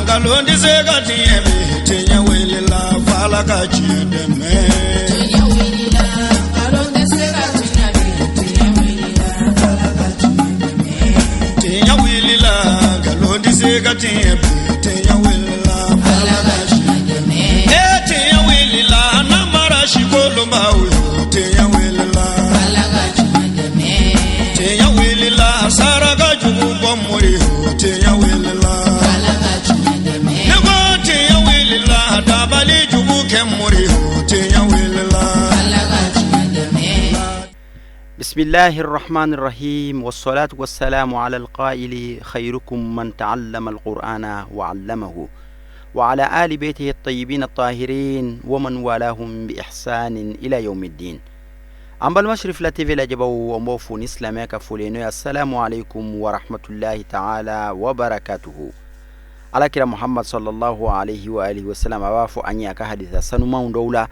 Nkalon tɛ se ka tiɲɛ bi, tiɲɛ wulila f'Ala ka tiɲɛ dɛmɛ. Tiɲɛ wulila, nkalon tɛ se ka tiɲɛ bi, tiɲɛ wulila, Ala ka tiɲɛ dɛmɛ. Tiɲɛ wulila, nkalon tɛ se ka tiɲɛ bi, tiɲɛ wulila f'Ala Ala ka ka tiɲɛ tiɲɛ dɛmɛ. E tiɲɛ wulila, namara sikolonbaw yo, tiɲɛ wulila. Ala ka tiɲɛ dɛmɛ. Tiɲɛ wulila, saraka jugu bɔ mori yo, tiɲɛ wulila. Ala ka tiɲɛ dɛmɛ. Ne ko tiɲɛ wulila, dabali jugu kɛ mori yo, tiɲɛ wulila. Ala ka tiɲɛ dɛmɛ. بسم الله الرحمن الرحيم، والصلاة والسلام على القائل خيركم من تعلم القرآن وعلمه، وعلى آل بيته الطيبين الطاهرين ومن والاهم بإحسان إلى يوم الدين. An balima Sirifila TV lajɛbaw, an b'aw fo ni silamɛya ka foli ye, n'o ye السلام عليكم ورحمة الله تعالى وبركاته. Alakira Muhammad صلى الله عليه وآله وسلم a b'a fɔ an ye a ka hadisa sanumanw dɔw la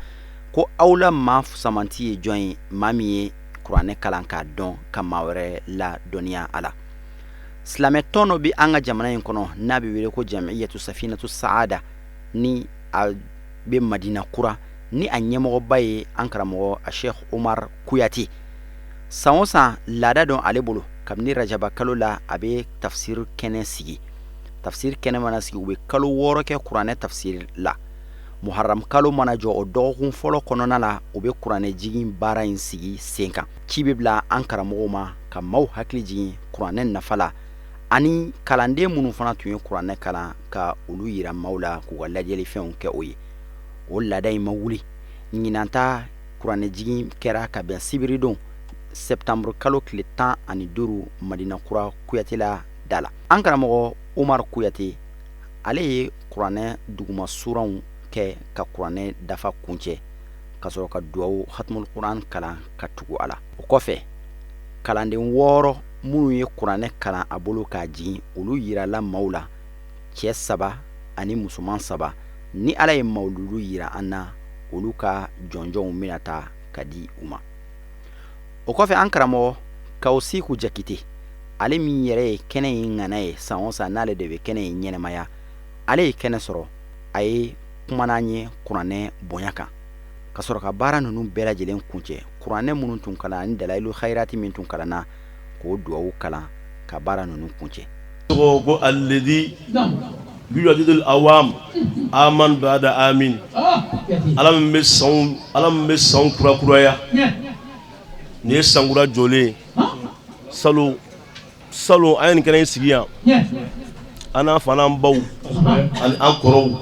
ko aw la maa fusamanti ye jɔn ye? Maa min ye kuranɛ kalan k'a dɔn, ka maa wɛrɛ la dɔnniya a la. Silamɛ tɔn dɔ bɛ an ka jamana in kɔnɔ n'a bɛ wele ko Jamiyatu Safinatu Saada, ni a bɛ Madina Kura, ni a ɲɛmɔgɔba ye an karamɔgɔ a Sheikh Umar Kuyate. San o san, laada dɔn ale bolo, kabini rajaba kalo la, a bɛ tafsir kɛnɛ sigi. Tafsir kɛnɛ mana sigi, u bɛ kalo 6 kɛ kuranɛ tafsir la. Muharam kalo mana jɔ, o dɔgɔkun fɔlɔ kɔnɔna la, u bɛ kuranɛ jigin baara in sigi sen kan. Ci bɛ bila an karamɔgɔw ma ka maaw hakili jigin kuranɛ nafa la, ani kalanden minnu fana tun ye kuranɛ kalan, ka olu yira maaw la, k'u ka lajɛlifɛnw kɛ. O ye o laada in ma wuli. Ɲinan ta kuranɛ jigin kɛra ka bɛn sibiridon septembre kalo tile 15, Madina Kura Kuyatela da la. An karamɔgɔ Umar Kuyate, ale ye kuranɛ duguma suranw kɛ ka kuranɛ dafa kuncɛ, ka sɔrɔ ka duwawu hatmul kuran kalan ka tugu a la. O kɔfɛ, kalanden 6 minnu ye kuranɛ kalan a bolo k'a jigin, olu yirala maaw la, cɛ 3 ani musoman 3. Ni Ala ye mawuludu yira an na, olu ka jɔnjɔnw bɛna ta ka di u ma. O kɔfɛ, an karamɔgɔ Kawusiku Jakite, ale min yɛrɛ ye kɛnɛ in ŋana ye san o san, n'ale de bɛ kɛnɛ in ɲɛnɛmaya, ale ye kɛnɛ sɔrɔ, a ye kuma n'an ye kuranɛ bonya kan, ka sɔrɔ ka baara ninnu bɛɛ lajɛlen kuncɛ. Kuranɛ minnu tun kalan ani dalayilu hayirati min tun kalanna, k'o duwawu kalan ka baara ninnu kuncɛ. Tɔgɔ ko الذي يجدد الأعوام عاما بعد عام. Ala min bɛ sanw kurakuraya, nin ye sankura jɔlen ye. Salon salon, an ye nin kɛnɛ in sigi yan, an n'an fa n'an baw ani an kɔrɔw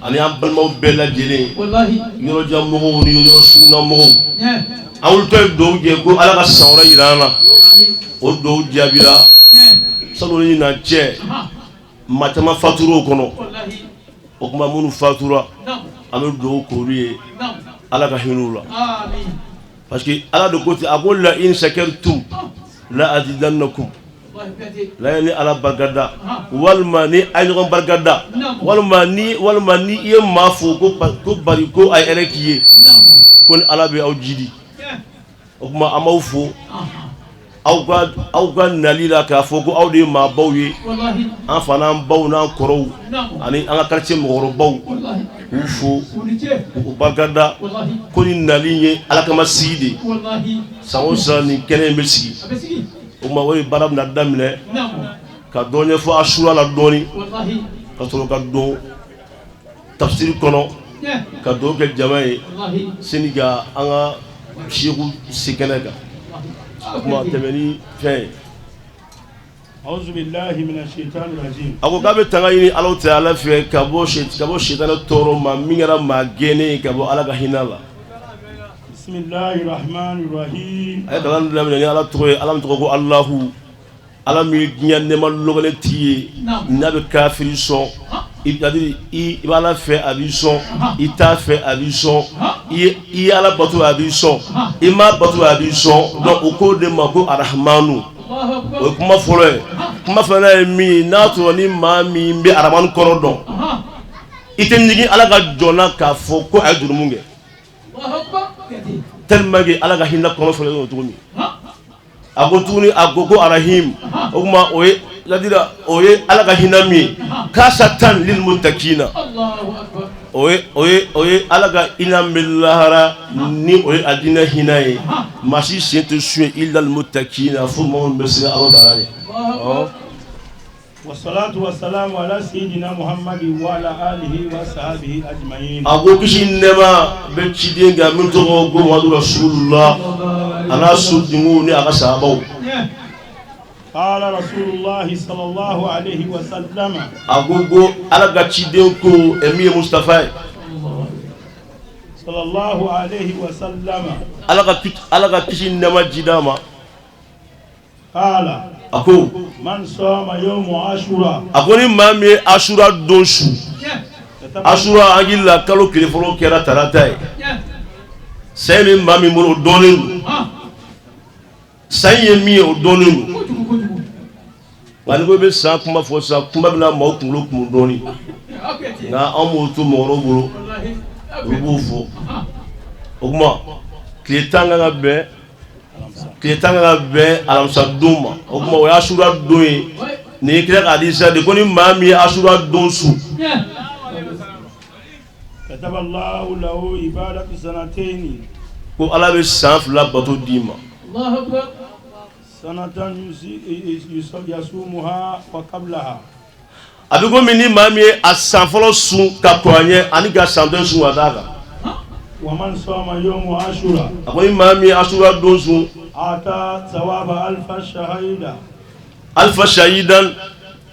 ani an balimaw bɛɛ lajɛlen, yɔrɔjan mɔgɔw ni yɔrɔ sugunna mɔgɔw. An wulitɔ ye dugawu kɛ ko Ala ka san wɛrɛ yira an na. O dugawu jaabira. Salon ni ɲinan cɛ, maa caman fatura o kɔnɔ. O tuma, minnu fatura, an bɛ dugawu k'olu ye, Ala ka hinɛ u la, parce que Ala de ko ten, a ko لئن شكرتم لأزيدنكم. La ni Ala barikada, walima ni a ye ɲɔgɔn barikada, walima ni i ye maa fo ko bari ko a ye hɛrɛ k'i ye, ko ni Ala bɛ aw jidi. O tuma, an b'aw fo aw ka nali la, k'a fɔ ko aw de ye maabaw ye, an fa n'an baw n'an kɔrɔw ani an ka quartier mɔgɔkɔrɔbaw, k'u fo k'u barikada ko ni nali ye Ala kama sigi de. San o san, nin kɛnɛ in bɛ sigi. O tuma, o ye baara bɛna daminɛ ka dɔ ɲɛfɔ asura la dɔɔni, ka sɔrɔ ka don tafsiri kɔnɔ, ka dugawu kɛ jama ye sani ka an ka seku se kɛnɛ kan. O tuma, tɛmɛ ni fɛn ye. A ko k'a bɛ tanga ɲini Ala tɛ Ala fɛ ka bɔ sitanɛ tɔɔrɔ ma, min kɛra maa gɛnnen ye ka bɔ Ala ka hinɛ la. A ye kalan daminɛ ni Ala tɔgɔ ye, Ala min tɔgɔ ko Alahu, Ala min ye diɲɛ nɛɛma lɔgɔlen tigi ye, n'a bɛ kafiri sɔn. I b'Ala fɛ, a b'i sɔn. I t'a fɛ, a b'i sɔn. I ye Ala bato, a b'i sɔn. I m'a bato, a b'i sɔn. Donc o ko de ma ko Arahamanu. O ye kuma fɔlɔ ye. Kuma filanan ye min ye, n'a sɔrɔ ni maa min bɛ Aramani kɔrɔ dɔn, i tɛ ɲigin Ala ka jɔn na k'a fɔ ko a ye jurumu kɛ, tellement que Ala ka hinɛ kɔnɔ fɔlɔ don cogo min. A ko tuguni, a ko ko Arahim. O tuma, o ye c'est-à-dire o ye Ala ka hinɛ min ye khasatan lil muttaqina o ye Ala ka hinɛ min lahara ni o ye alijinɛ hinɛ ye maa si sen tɛ suɲɛ illa al muttaqina fo maa minnu bɛ siran Ala taala ɲɛ. Wassalatu wassalamu ala sayyidina Muhammadin wa ala alihi wa sahbihi ajma'in. A ko kisi ni nɛɛma bɛ ciden kan min tɔgɔ ko Muhamadu Rasulullah a n'a sodenw ni a ka sahabaw. Qala Rasulullah sallallahu alayhi wa sallam. A ko Ala ka ciden ko min ye Mustafa ye. Sallallahu alayhi wa sallam. Ala ka kisi ni nɛɛma jid'a ma. Qala. A ko man sama yawma ashura. A ko ni maa min ye Ashura don su. Ashura an hakili la kalo tile fɔlɔ kɛra tarata ye. San bɛ maa min bolo o dɔnnen don. San ye min ye o dɔnnen don. Nka n'i ko i bɛ san kuma fɔ sisan kuma bɛna maaw kunkolo kumu dɔɔnin. Nka anw b'o to mɔgɔw bolo olu b'o fɔ. O tuma tile 10 kan ka bɛn. Tile 10 kan ka bɛn alamisa don ma o tuma o ye asura don ye nin ye kira ka hadisa de ko ni maa min ye asura don su ko Ala bɛ san 2 bato d'i ma a bɛ komi ni maa min ye a san fɔlɔ sun ka kɔn a ɲɛ ani ka san dɔ sun ka d'a kan a ko ni maa min ye asura don sun alifa shahidan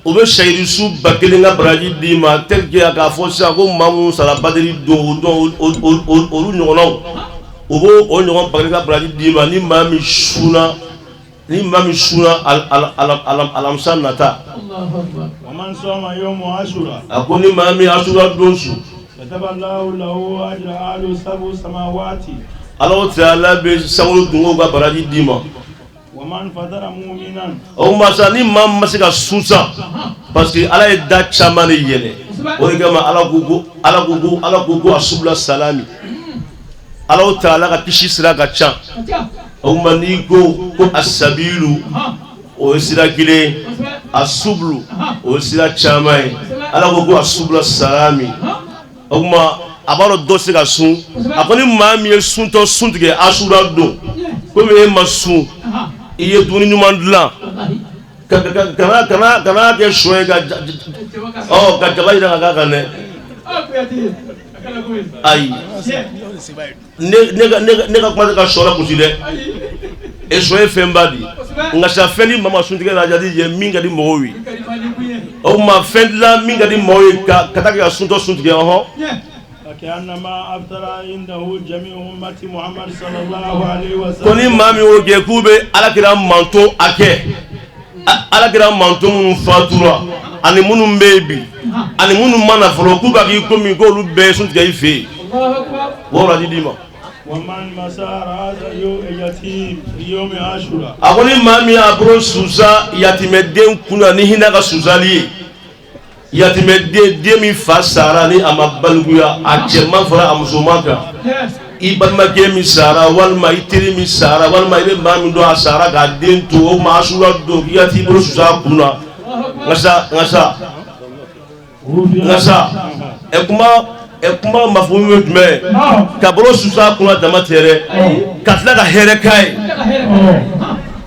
o bɛ sahidi su 1000 ka baraji d'i ma tel que k'a fɔ sisan ko maa minnu sara badiri don olu ɲɔgɔnnaw o b'o o ɲɔgɔn 1000 ka baraji d'i ma ni maa min sunna ni maa min sunna alamisa nata a ko ni maa min asura don sun Ala taala bɛ sankolo dungew ka baraji d'i ma o tuma sa ni maa min ma se ka sun sa parce que Ala ye da caman de yɛlɛ o de kama Ala ko asubula salami Ala taala ka kisi sira ka ca o tuma n'i ko ko asabilu o ye sira kelen asubulu o ye sira caman ye Ala ko asubula salami o tuma a b'a dɔn dɔ se ka sun a ko ni maa min ye suntɔ sun tigɛ asura don komi e ma sun i ye dumuni ɲuman dilan kana kɛ shɔ ye ka jaba jira ka k'a kan dɛ ayi ne ka kuma tɛ ka shɔ lagosi dɛ e shɔ ye fɛnba de ye nka sa fɛn di maa ma suntigɛ la jadi ye min ka di mɔgɔw ye o tuma fɛn dilan min ka di mɔgɔw ye ka taa kɛ ka suntɔ sun tigɛ ɔhɔn ko ni maa min y'o kɛ k'u bɛ alakira manton hakɛ alakira manton minnu fatura ani minnu bɛ yen bi ani minnu ma na fɔlɔ k'u b'a k'i komi k'olu bɛɛ ye sun tigɛ i fɛ yen o baraji d'i ma. A ko ni maa min y'a bolo susa yatimɛden kun na ni hinɛ ka susali ye yatimɛden den min fa sara ni a ma balikuya a cɛman fara a musoman kan i balimakɛ min sara walima i teri min sara walima i bɛ maa min dɔn a sara k'a den to o tuma asura don k'i ka t'i bolo susa a kun na nka sa nka sa ɛ kuma mafumu ye jumɛn ye ka bolo susa a kun na dama tɛ dɛ ka tila ka hɛrɛ k'a ye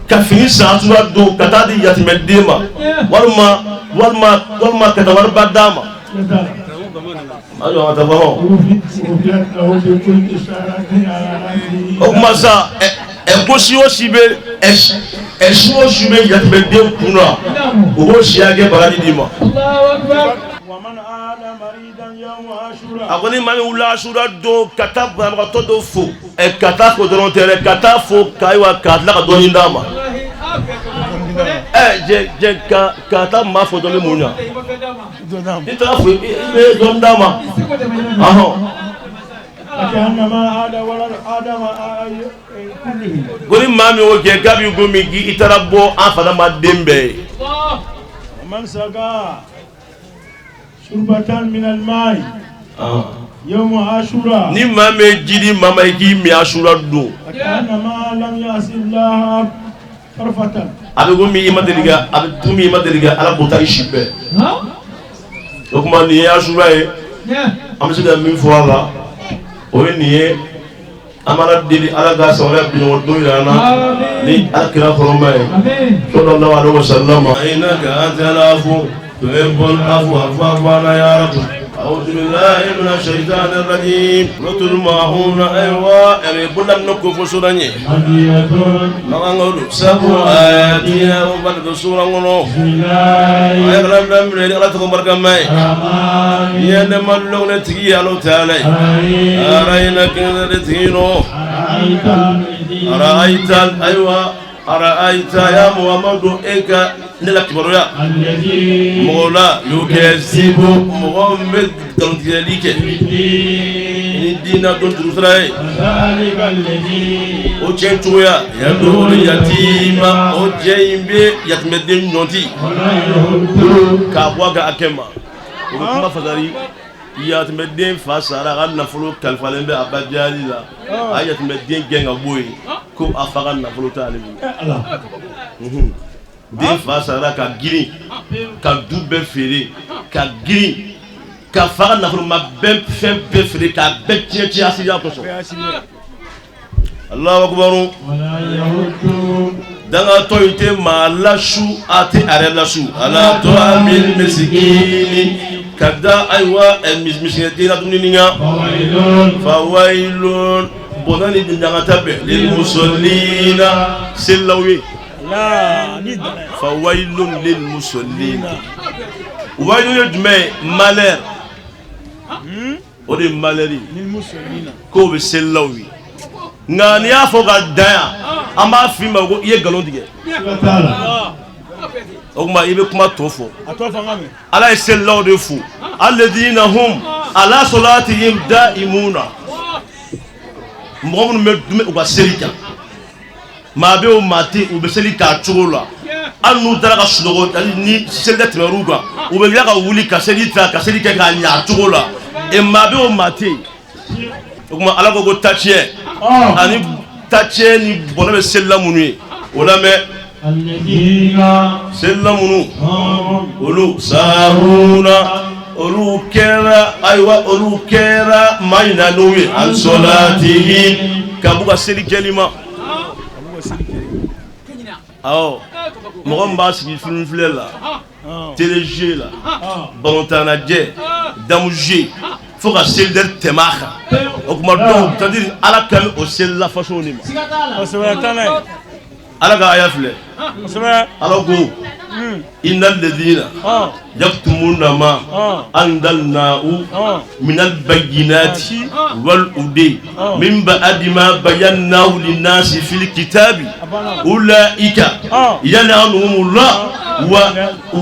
ka fini san asura don ka taa di yatimɛden ma walima ka taa wariba d'a ma o tuma sa ko si o si bɛ si o si bɛ yatimɛden kun na o b'o si hakɛ baraji d'i ma. A ko ni maa min wulila asura don ka taa banabagatɔ dɔ fo ka taa fo dɔrɔn tɛ dɛ ka taa fo ayiwa ka tila ka dɔɔnin d'a ma ka taa maa fo dɔɔnin mun na i taara fo i bɛ dɔɔnin d'a ma ɔhɔn. Ko ni maa min y'o kɛ k'a b'i komi i taara bɔ an fana den bɛɛ ye. Ni maa min ye ji di maa ma i k'i min asura don. A bɛ komi i ma deli ka, a bɛ komi i ma deli ka Ala kota i si bɛɛ. O tuma nin ye Asura ye, an bɛ se ka min fɔ a la, o ye nin ye. An b'Ala deli, Ala ka san wɛrɛ biɲɔgɔn don jira an na ni Ala kira hɔrɔma ye, sallallahu alaihi wasallam. Innaka antal afu tuhibbul afwa fa'fu anna ya rabbi. أعوذ بالله من الشيطان الرجيم. سورة الماعون. Ayiwa, ɛrɛ bolola minɛ ko fɔ sura ye makan sabu ayatiya o ba don sura kɔnɔ. A ye kalan daminɛ ni Ala tɔgɔ barikama ye. Diɲɛ nɛɛma lɔngɛ tigi ye Alahu taala ye. Arayina kɛnɛ de tigi nɔ. Ara'ayita, ayiwa, ara'ayita ya Muhamadu, e ka ne la kibaruya mɔgɔ la, yukazibu, mɔgɔ min bɛ nkalontigɛli kɛ ni diinɛ don jurusara ye. O cɛ cogoya, yadul yatima, o cɛ in bɛ yatimɛden ɲɔnti k'a bɔ a ka hakɛ ma. O bɛ kuma fasari. Yatimɛden fa sara, a ka nafolo kalifalen bɛ a ba jali la, a ye yatimɛden gɛn ka bɔ yen ko a fa ka nafolo t'ale bolo. Den fa sara ka girin ka du bɛɛ feere, ka girin ka fa ka nafolo ma bɛɛ fɛn bɛɛ feere, k'a bɛɛ tiɲɛ tiɲɛ asidiya kosɔn. Alahu akubaru. Dangatɔ in tɛ maa lasu, a tɛ a yɛrɛ lasu. Ala taamil misikini, ka da ayiwa misikɛden la dumuni kan. Fawayilun, bɔnɛ ni ɲangata bɛ lil musallina, selilaw ye. Fawayilun lil musallina. Wayilun ye jumɛn ye? Malheur, o de ye malheur ye k'o bɛ selilaw ye. Nka n'i y'a fɔ ka dan yan, an b'a f'i ma ko i ye nkalon tigɛ. O tuma i bɛ kuma tɔ fɔ. Ala ye selilaw de fo, alladina hum ala salatihim daimuna, mɔgɔ minnu bɛ duumɛ u ka seli kan. Maa bɛ o maa tɛ, u bɛ seli k'a cogo la. Hali n'u taara ka sunɔgɔ, ni seli tɛ tɛmɛr'u kan, u bɛ tila ka wuli ka seli ta, ka seli kɛ k'a ɲɛ a cogo la. E maa bɛ o maa tɛ yen. O tuma Ala ko ko taciyɛ ani taciyɛ ni bɔnɛ bɛ selila minnu ye, o lamɛn. Selila minnu, olu sahuna, olu kɛra, ayiwa, olu kɛra maa ɲinanenw ye, an solatihim, ka b'u ka seli kɛli ma. Awɔ, mɔgɔ min b'a sigi film filɛ la, télé jeu la, balontan lajɛ, damu jeu, fo ka seli tɛmɛ a kan. O tuma donc, c'est à dire Ala kan bɛ o selila façon de ma. Ala ka aya filɛ. Ala ko innal ladina yaktumuna ma anzalnahu minal bayyinati wal huda min ba'di ma bayyanahu linnasi fil kitabi ulaika yal'anuhumullah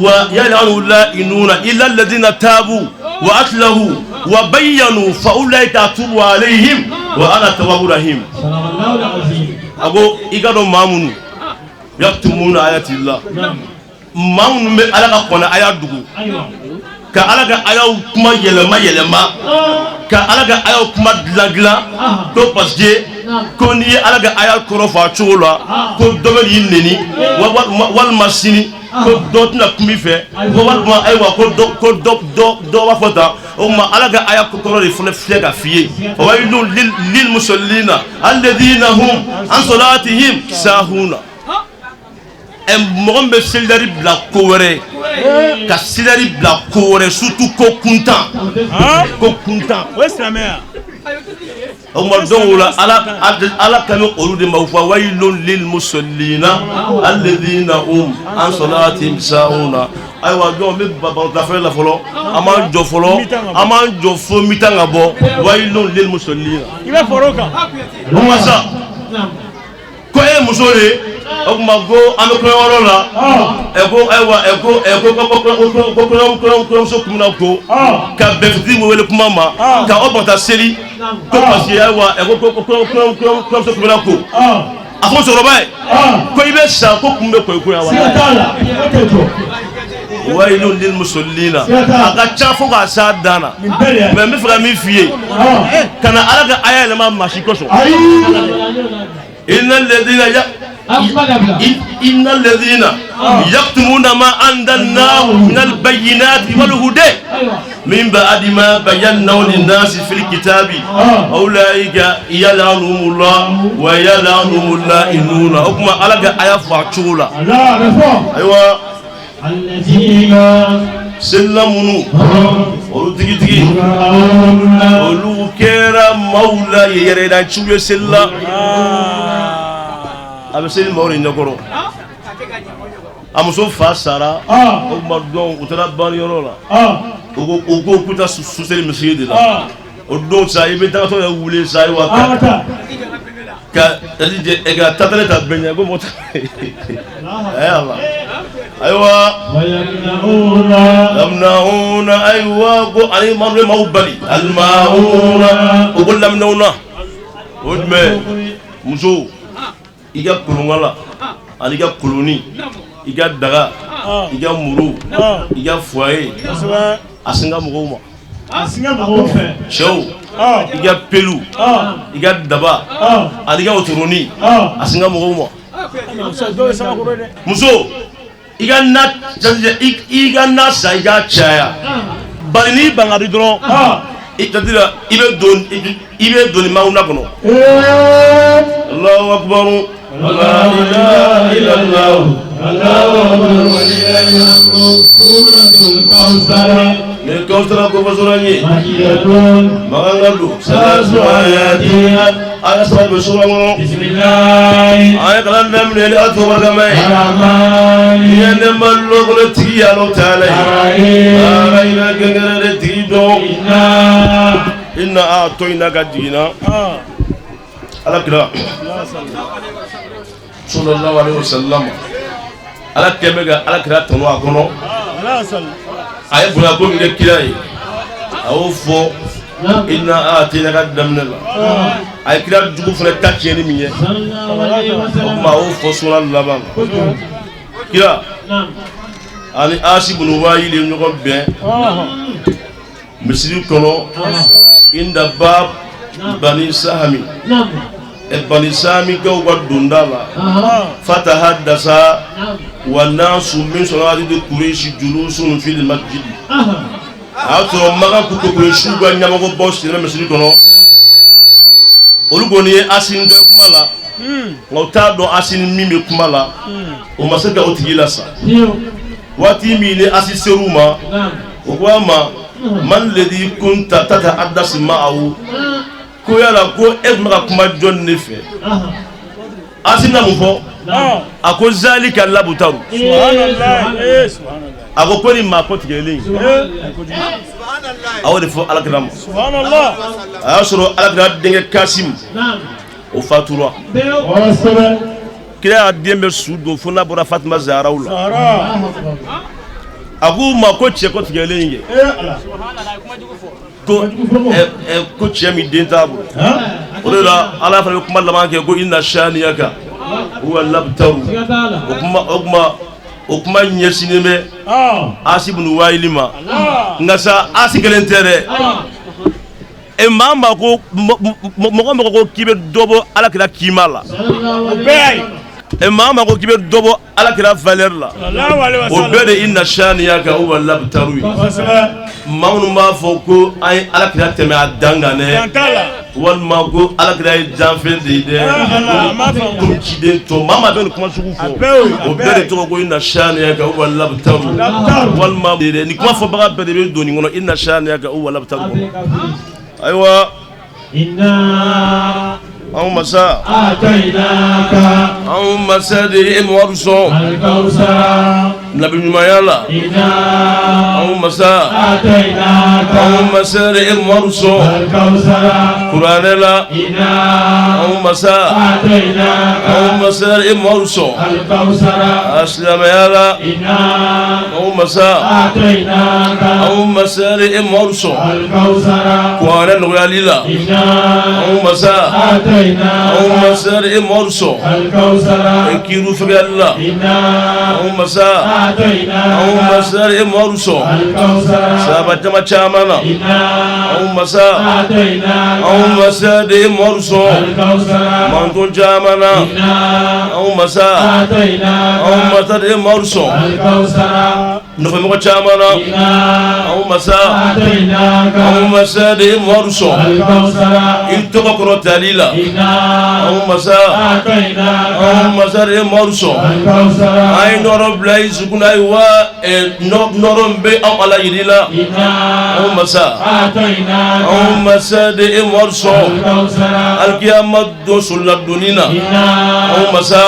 wa yal'anuhum la'inuna illa alladhina tabu wa aslahu wa bayyanu fa ulaika atubu alayhim wa ana tawwabur rahim. A ko i ka dɔn maa minnu yaktumuna ayatillah, maa minnu bɛ Ala ka kuranɛ aya dogo, ka Ala ka ayaw kuma yɛlɛma yɛlɛma, ka Ala ka ayaw kuma dilan dilan, ko parce que ko n'i ye Ala ka aya kɔrɔ fɔ a cogo la, ko dɔ bɛ n'i neni, walima sini ko dɔ tɛna kuma i fɛ, walima ayiwa ko dɔ ko dɔ dɔ dɔ b'a fɔ tan. O tuma Ala ka aya kɔrɔ de fana filɛ ka f'i ye. Fawailun lil musallina alladhina hum an salatihim sahuna. Ɛ, mɔgɔ min bɛ selidari bila ko wɛrɛ, ka selidari bila ko wɛrɛ, surtout ko kuntan, ko kuntan. O ye silamɛya. O tuma donc o la, Ala kan bɛ olu de ma. Fawailun lil musallina alladhina hum an salatihim sahuna. Ayiwa, donc n bɛ balontan la fɔlɔ, an b'an jɔ fɔlɔ, an b'an jɔ fo mi-temps ka bɔ. Wailun lil musallina. I bɛ fɔrɔ o kan. O tuma sa ko e muso de ye, o tuma ko an bɛ kɔɲɔyɔrɔ la, ɛ ko ayiwa, ɛ ko ɛ ko ko ko ko kɔɲɔ kɔɲɔ kɔɲɔmuso kun bɛna ko ka bɛn fitiri wele kuma ma ka aw bɔta seli, ko parce que ayiwa, ɛ ko ko ko kɔɲɔ kɔɲɔmuso kun bɛna ko. A fɔ musokɔrɔba ye ko i bɛ sa ko kun bɛ kɔ i ko yan wa. Wailun lil musallina, a ka ca fo k'a s'a dan na. Mais n bɛ fɛ ka min f'i ye, ka na Ala ka aya yɛlɛma maa si kosɔn. Inna alladhina ya إن الذين يكتمون ما أنزلناه من البينات والهدى من بعد ما بيناه للناس في الكتاب أولئك يلعنهم الله ويلعنهم اللاعنون. O kuma Ala ka aya fɔ a cogo la. Ayiwa, selila minnu olu tigitigi olu kɛra maaw la yɛrɛdanciw ye seli la. A bɛ seli maaw de ɲɛkɔrɔ. A muso fa sara, o tuma donc u taara banniyɔrɔ la, u ko k'u taa su seli misiri de la. O don sa, i bɛ tagatɔ yɛrɛ wuli sa, ayiwa, ka ka tatale ta bɛɛ ɲɛ ko mɔgɔ ta. Ala, ayiwa, lamnauna, ayiwa, ko ani maa bɛ maaw bali alimauna, o ko lamnauna, o jumɛn? Muso, i ka kolonkala ani i ka koloni, i ka daga, i ka muru, i ka foyer, a singa mɔgɔw ma. Cɛw, i ka pelu, i ka daba ani i ka otoroni, a singa mɔgɔw ma. Muso, i ka na, i ka na san, i ka caya, bari n'i bangari dɔrɔn, i i bɛ don, i bɛ don ni maawuna kɔnɔ. Allahu akbar, la ilaha illallah, Allahu akbar, Suratul Kawsar. Ni kawsara ko fasɔrɔ ye makan ka don salasu ayati, aya saba bɛ sura kɔnɔ. Bisimilahi. An ye kalan daminɛ ni Ala tɔgɔ barikama ye. Rahmani. I ye nɛɛma lɔgɔlɔ tigi ye Alahu taala ye. Rahim. Ala i bɛ gɛngɛrɛ de tigi dɔn. Inna. Inna a tɔ in na ka jiginna Ala kira sallallahu alaihi wasallam. Ala kɛn bɛ ka Ala kira tanu a kɔnɔ. A ye bonya ko min kɛ kira ye, a y'o fɔ inna a tɛ ka daminɛ la. A ye kira jugu fana ta tiɲɛni min kɛ, o tuma a y'o fɔ sura laban la. Kira ani Asi bunu Wayili ye ɲɔgɔn bɛn misiri kɔnɔ, inda bab Bani Sahami, Bani Sahami kaw ka donda la. Fatahaddasa wa nasu min sanadidi Kuresi julusun fil masjidi. A y'a sɔrɔ Makan ko Kuresiw ka ɲɛmɔgɔbaw sigilen misiri kɔnɔ. Olu kɔni ye Asi dɔ ye kuma la, nka u t'a dɔn Asi ni min bɛ kuma la. O ma se ka o tigi la sa. Waati min ni Asi ser'u ma, o ko a ma: man ledi kunta tatahaddasi ma'ahu, ko yala ko e tun bɛ ka kuma jɔn de fɛ? Asi na mun fɔ? A ko zalika labutaru. A ko nin maa kɔ tigɛlen, a y'o de fɔ Alakira ma. A y'a sɔrɔ Alakira denkɛ Kasim o fatura. Kira y'a den bɛ su don fo n'a bɔra Fatima Zaharaw la. A k'u ma ko cɛ kɔ tigɛlen kɛ ko ko cɛ min den t'a bolo. O de la Ala fana bɛ kuma laban kɛ ko inna shaniyaka huwa labtaru. O kuma ɲɛsinnen bɛ Asi bunu Wayili ma. Nka sa, Asi kelen tɛ dɛ. E maa ma ko mɔgɔ mɔgɔ ko k'i bɛ dɔ bɔ Ala kira kima la, e maa ma ko k'i bɛ dɔ bɔ Ala kira valeur la, o bɛɛ de inna shaniyaka huwa labtaru ye. Maa minnu b'a fɔ ko an ye Ala kira tɛmɛ a dan kan dɛ, walima ko Ala kira ye danfɛn de ye dɛ, ko ciden tɔ, maa maa bɛ nin kuma sugu fɔ, o bɛɛ de tɔgɔ ko inna shaniyaka huwa labtaru. Walima nin kuma fɔbaga bɛɛ de bɛ don nin kɔnɔ, inna shaniyaka huwa labtaru kɔnɔ. Ayiwa, anw masa, anw masa de ye Muhamadu sɔn nabi ɲumanya la. Anw masa, anw masa de ye Muhamadu sɔn kuranɛ la. Anw masa, anw masa de ye Muhamadu sɔn a silamɛya la. Anw masa, anw masa de ye Muhamadu sɔn kuranɛ nɔgɔyali la. Anw masa, anw masa de ye Muhamadu sɔn kiiru fɛgɛyali la. Anw masa, Anw masa de ye Mamadu sɔn sahaba jama caman na. Anw masa, anw masa de ye Mamadu sɔn mantɔn caman na. Anw masa, anw masa de ye Mamadu sɔn nɔfɛmɔgɔ caman na. Anw masa, anw masa de ye Mamadu sɔn i tɔgɔ kɔrɔtali la. Anw masa, anw masa de ye Mamadu sɔn. An ye nɔɔrɔ bila i dusukun na, ayiwa, nɔɔrɔ min bɛ anw Ala yir'i la. Anw masa, anw masa de ye Mamadu sɔn alikiyama don soladonni na. Anw masa,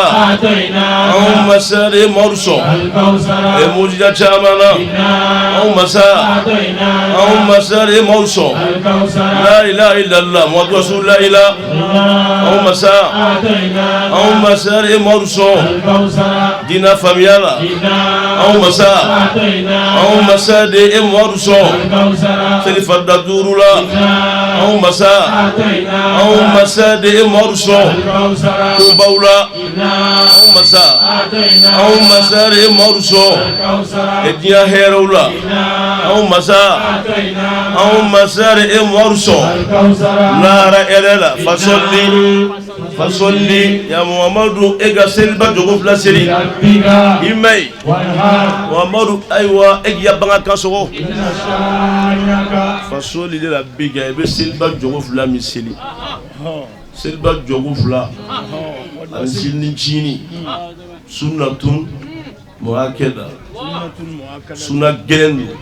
anw masa de ye Mamadu sɔn mujiza caman na. Anw masa, anw masa de ye Mamadu sɔn la ilaha illallah Muhammadu rasulullah la. Anw masa, anw masa de ye Mamadu sɔn diinɛ faamuya la. Anw masa, anw masa de ye Mamadu sɔn seli farida 5 la. Anw masa, anw masa de ye Mamadu sɔn kobaw la. Anw masa, anw masa de ye Mamadu sɔn diɲɛ hɛrɛw la. Anw masa, anw masa de ye Mamadu sɔn lahara hɛrɛ la. Fasɔli fasɔli ya Muhamadu, e ka seliba jogo 2 seli i ma ye Muhamadu, ayiwa, e k'i ka bagan kan sɔgɔ. Fasɔli de la bi kɛ i bɛ seliba jogo 2 min seli, seliba jogo 2 ani seli ncinin sunnatun muakkada, sunna gɛlɛn don,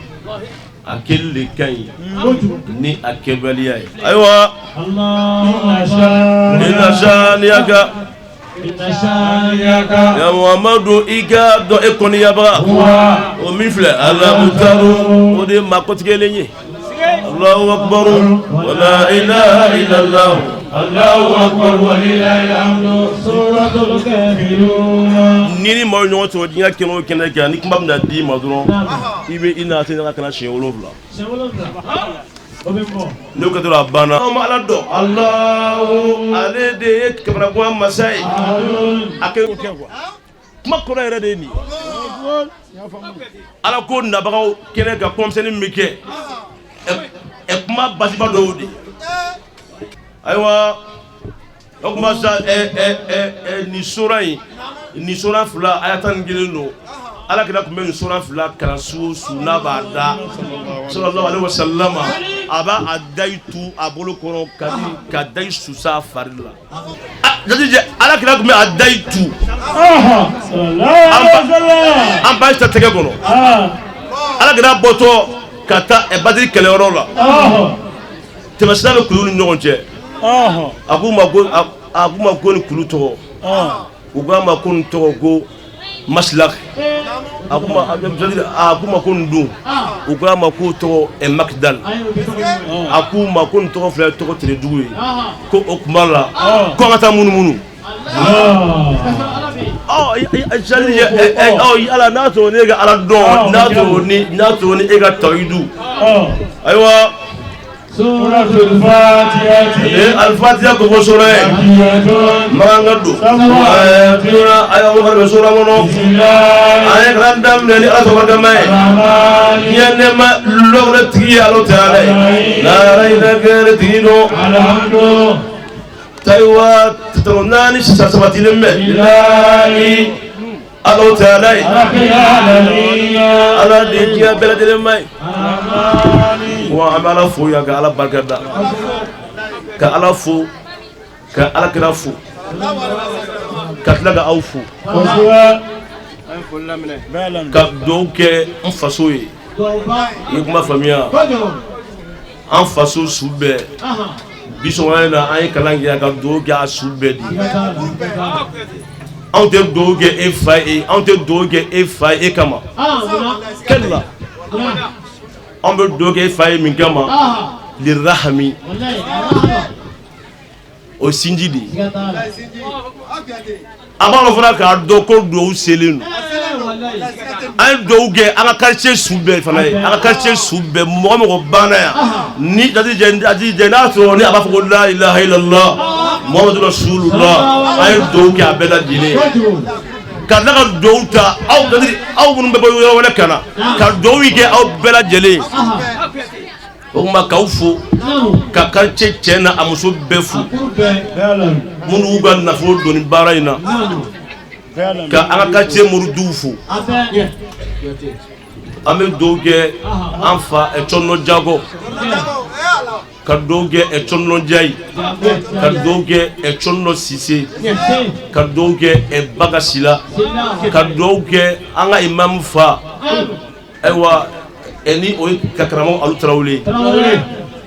a kɛli de ka ɲi ni a kɛbaliya ye. Ayiwa, inna shaniyaka ya Muhamadu, i ka dɔn e kɔniyabaga o min filɛ alabutaru, o de ye maa kɔtigɛlen ye. Allahu akbar wala ilaha illallah Allahu akbar walillahil hamdu suratul kafirun. Ni ni maaw ɲɔgɔn sɔrɔ diɲɛ kɛnɛ o kɛnɛ kan, ni kuma bɛna d'i ma dɔrɔn, i bɛ i n'a tɛ ka na siɲɛ 7. N'o kɛ dɔrɔn a banna. Anw ma Ala dɔn. Alahu, ale de ye kamanagan masa ye. A kɛ kuma kɔrɔ yɛrɛ de ye nin ye. Ala ko nabagaw kɛnɛ kan, kɔmisɛnnin min bɛ kɛ kuma basiba dɔw de. Ayiwa, o tuma sa, nin sora in, nin sora 2, aya 11 don. Ala kira tun bɛ nin sora 2 kalan su o su n'a b'a da, sallallahu alaihi wasallam, a b'a a dayi tu a bolo kɔnɔ ka dayi susa a fari la. Ala kira tun bɛ a dayi tu an ba ta tɛgɛ kɔnɔ. Ala kira bɔtɔ ka taa Badiri kɛlɛyɔrɔ la, tɛmɛsira bɛ kulu ni ɲɔgɔn cɛ. A k'u ma ko, a k'u ma ko nin kulu tɔgɔ, u k'a ma ko nin tɔgɔ ko Masilak. A k'u ma ko nin dun, u k'a ma k'o tɔgɔ Makidal. A k'u ma ko nin tɔgɔ filɛ tɔgɔ tere jugu ye, ko o kuma la ko an ka taa munumunu. Ala n'a sɔrɔ ne ka Ala dɔn, n'a sɔrɔ ni e ka tawhidu. Ayiwa, Alifatiya ko sora ye makan ka don a y'aw bɛ sora kɔnɔ. A ye kalan daminɛ ni Ala tɔgɔ barikama ye. Diɲɛ nɛɛma lɔgɔ tigi ye Alahu taala ye. Lahara hinɛ kɛnɛ tigi don. Ayiwa, tɔrɔ 4 sabatilen bɛ Alahu taala ye. Ala de ye diɲɛ bɛɛ lajɛlen ma ye. Wa an bɛ Ala fo yan, ka Ala barika da, ka Ala fo, ka Ala kira fo, ka tila ka aw fo, ka dugawu kɛ n faso ye. I ye kuma faamuya? An faso su bɛɛ bi sɔgɔmada in na, an ye kalan kɛ ka dugawu kɛ a su bɛɛ di. Anw tɛ dugawu kɛ e fa ye, anw tɛ dugawu kɛ e fa ye e kama kɛlɛ. Anw bɛ dugawu kɛ e fa ye min kama, lirahami, o sinji de ye. A b'a dɔn fana k'a dɔn ko dugawu selen don. An ye dugawu kɛ an ka quartier su bɛɛ fana ye, an ka quartier su bɛɛ mɔgɔ mɔgɔ banna yan ni jɛ n'a sɔrɔ ni a b'a fɔ ko la ilaha illallah Muhammadu rasulullah, an ye dugawu kɛ a bɛɛ lajɛlen ye. Ka tila ka dugawu ta aw, c'est-à-dire aw minnu bɛ bɔ yɔrɔ wɛrɛ ka na, ka dugawu kɛ aw bɛɛ lajɛlen ye. O tuma k'aw fo, ka quartier cɛ n'a a muso bɛɛ fo, minnu y'u ka nafolo don nin baara in na, ka an ka quartier moriduw fo. An bɛ dugawu kɛ an fa Cɔnɔ Jago, ka dugawu kɛ Cɔnɔ Jayi, ka dugawu kɛ Cɔnɔ Sise, ka dugawu kɛ Baga Sila, ka dugawu kɛ an ka imamu fa, ayiwa, ni o ye ka karamɔgɔ Alu Tarawele.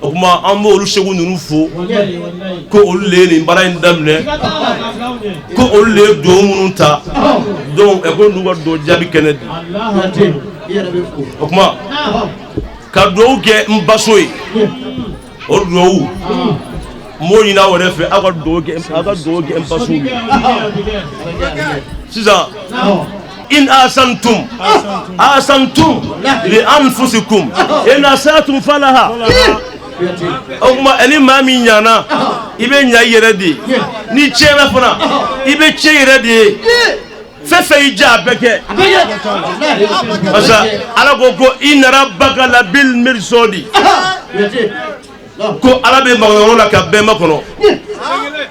O tuma an b'olu segu ninnu fo, ko olu le ye nin baara in daminɛ, ko olu le ye dugawu minnu ta. Donc ko n'u ka dugawu jaabi kɛnɛ di. O tuma ka dugawu kɛ n baso ye, o dugawu n b'o ɲini aw yɛrɛ fɛ, aw ka dugawu kɛ, aw ka dugawu kɛ n baso ye. Sisan, in ahsantum ahsantum li anfusikum, in asatum falaha. O tuma ni maa min ɲana, i bɛ ɲa i yɛrɛ de ye. Ni tiɲɛna fana, i bɛ tiɲɛ yɛrɛ de ye. Fɛn fɛn y'i diya, a bɛɛ kɛ, parce que Ala ko ko inna rabbaka labil mirsodi, ko Ala bɛ magayɔrɔ la ka bɛɛ makɔnɔ.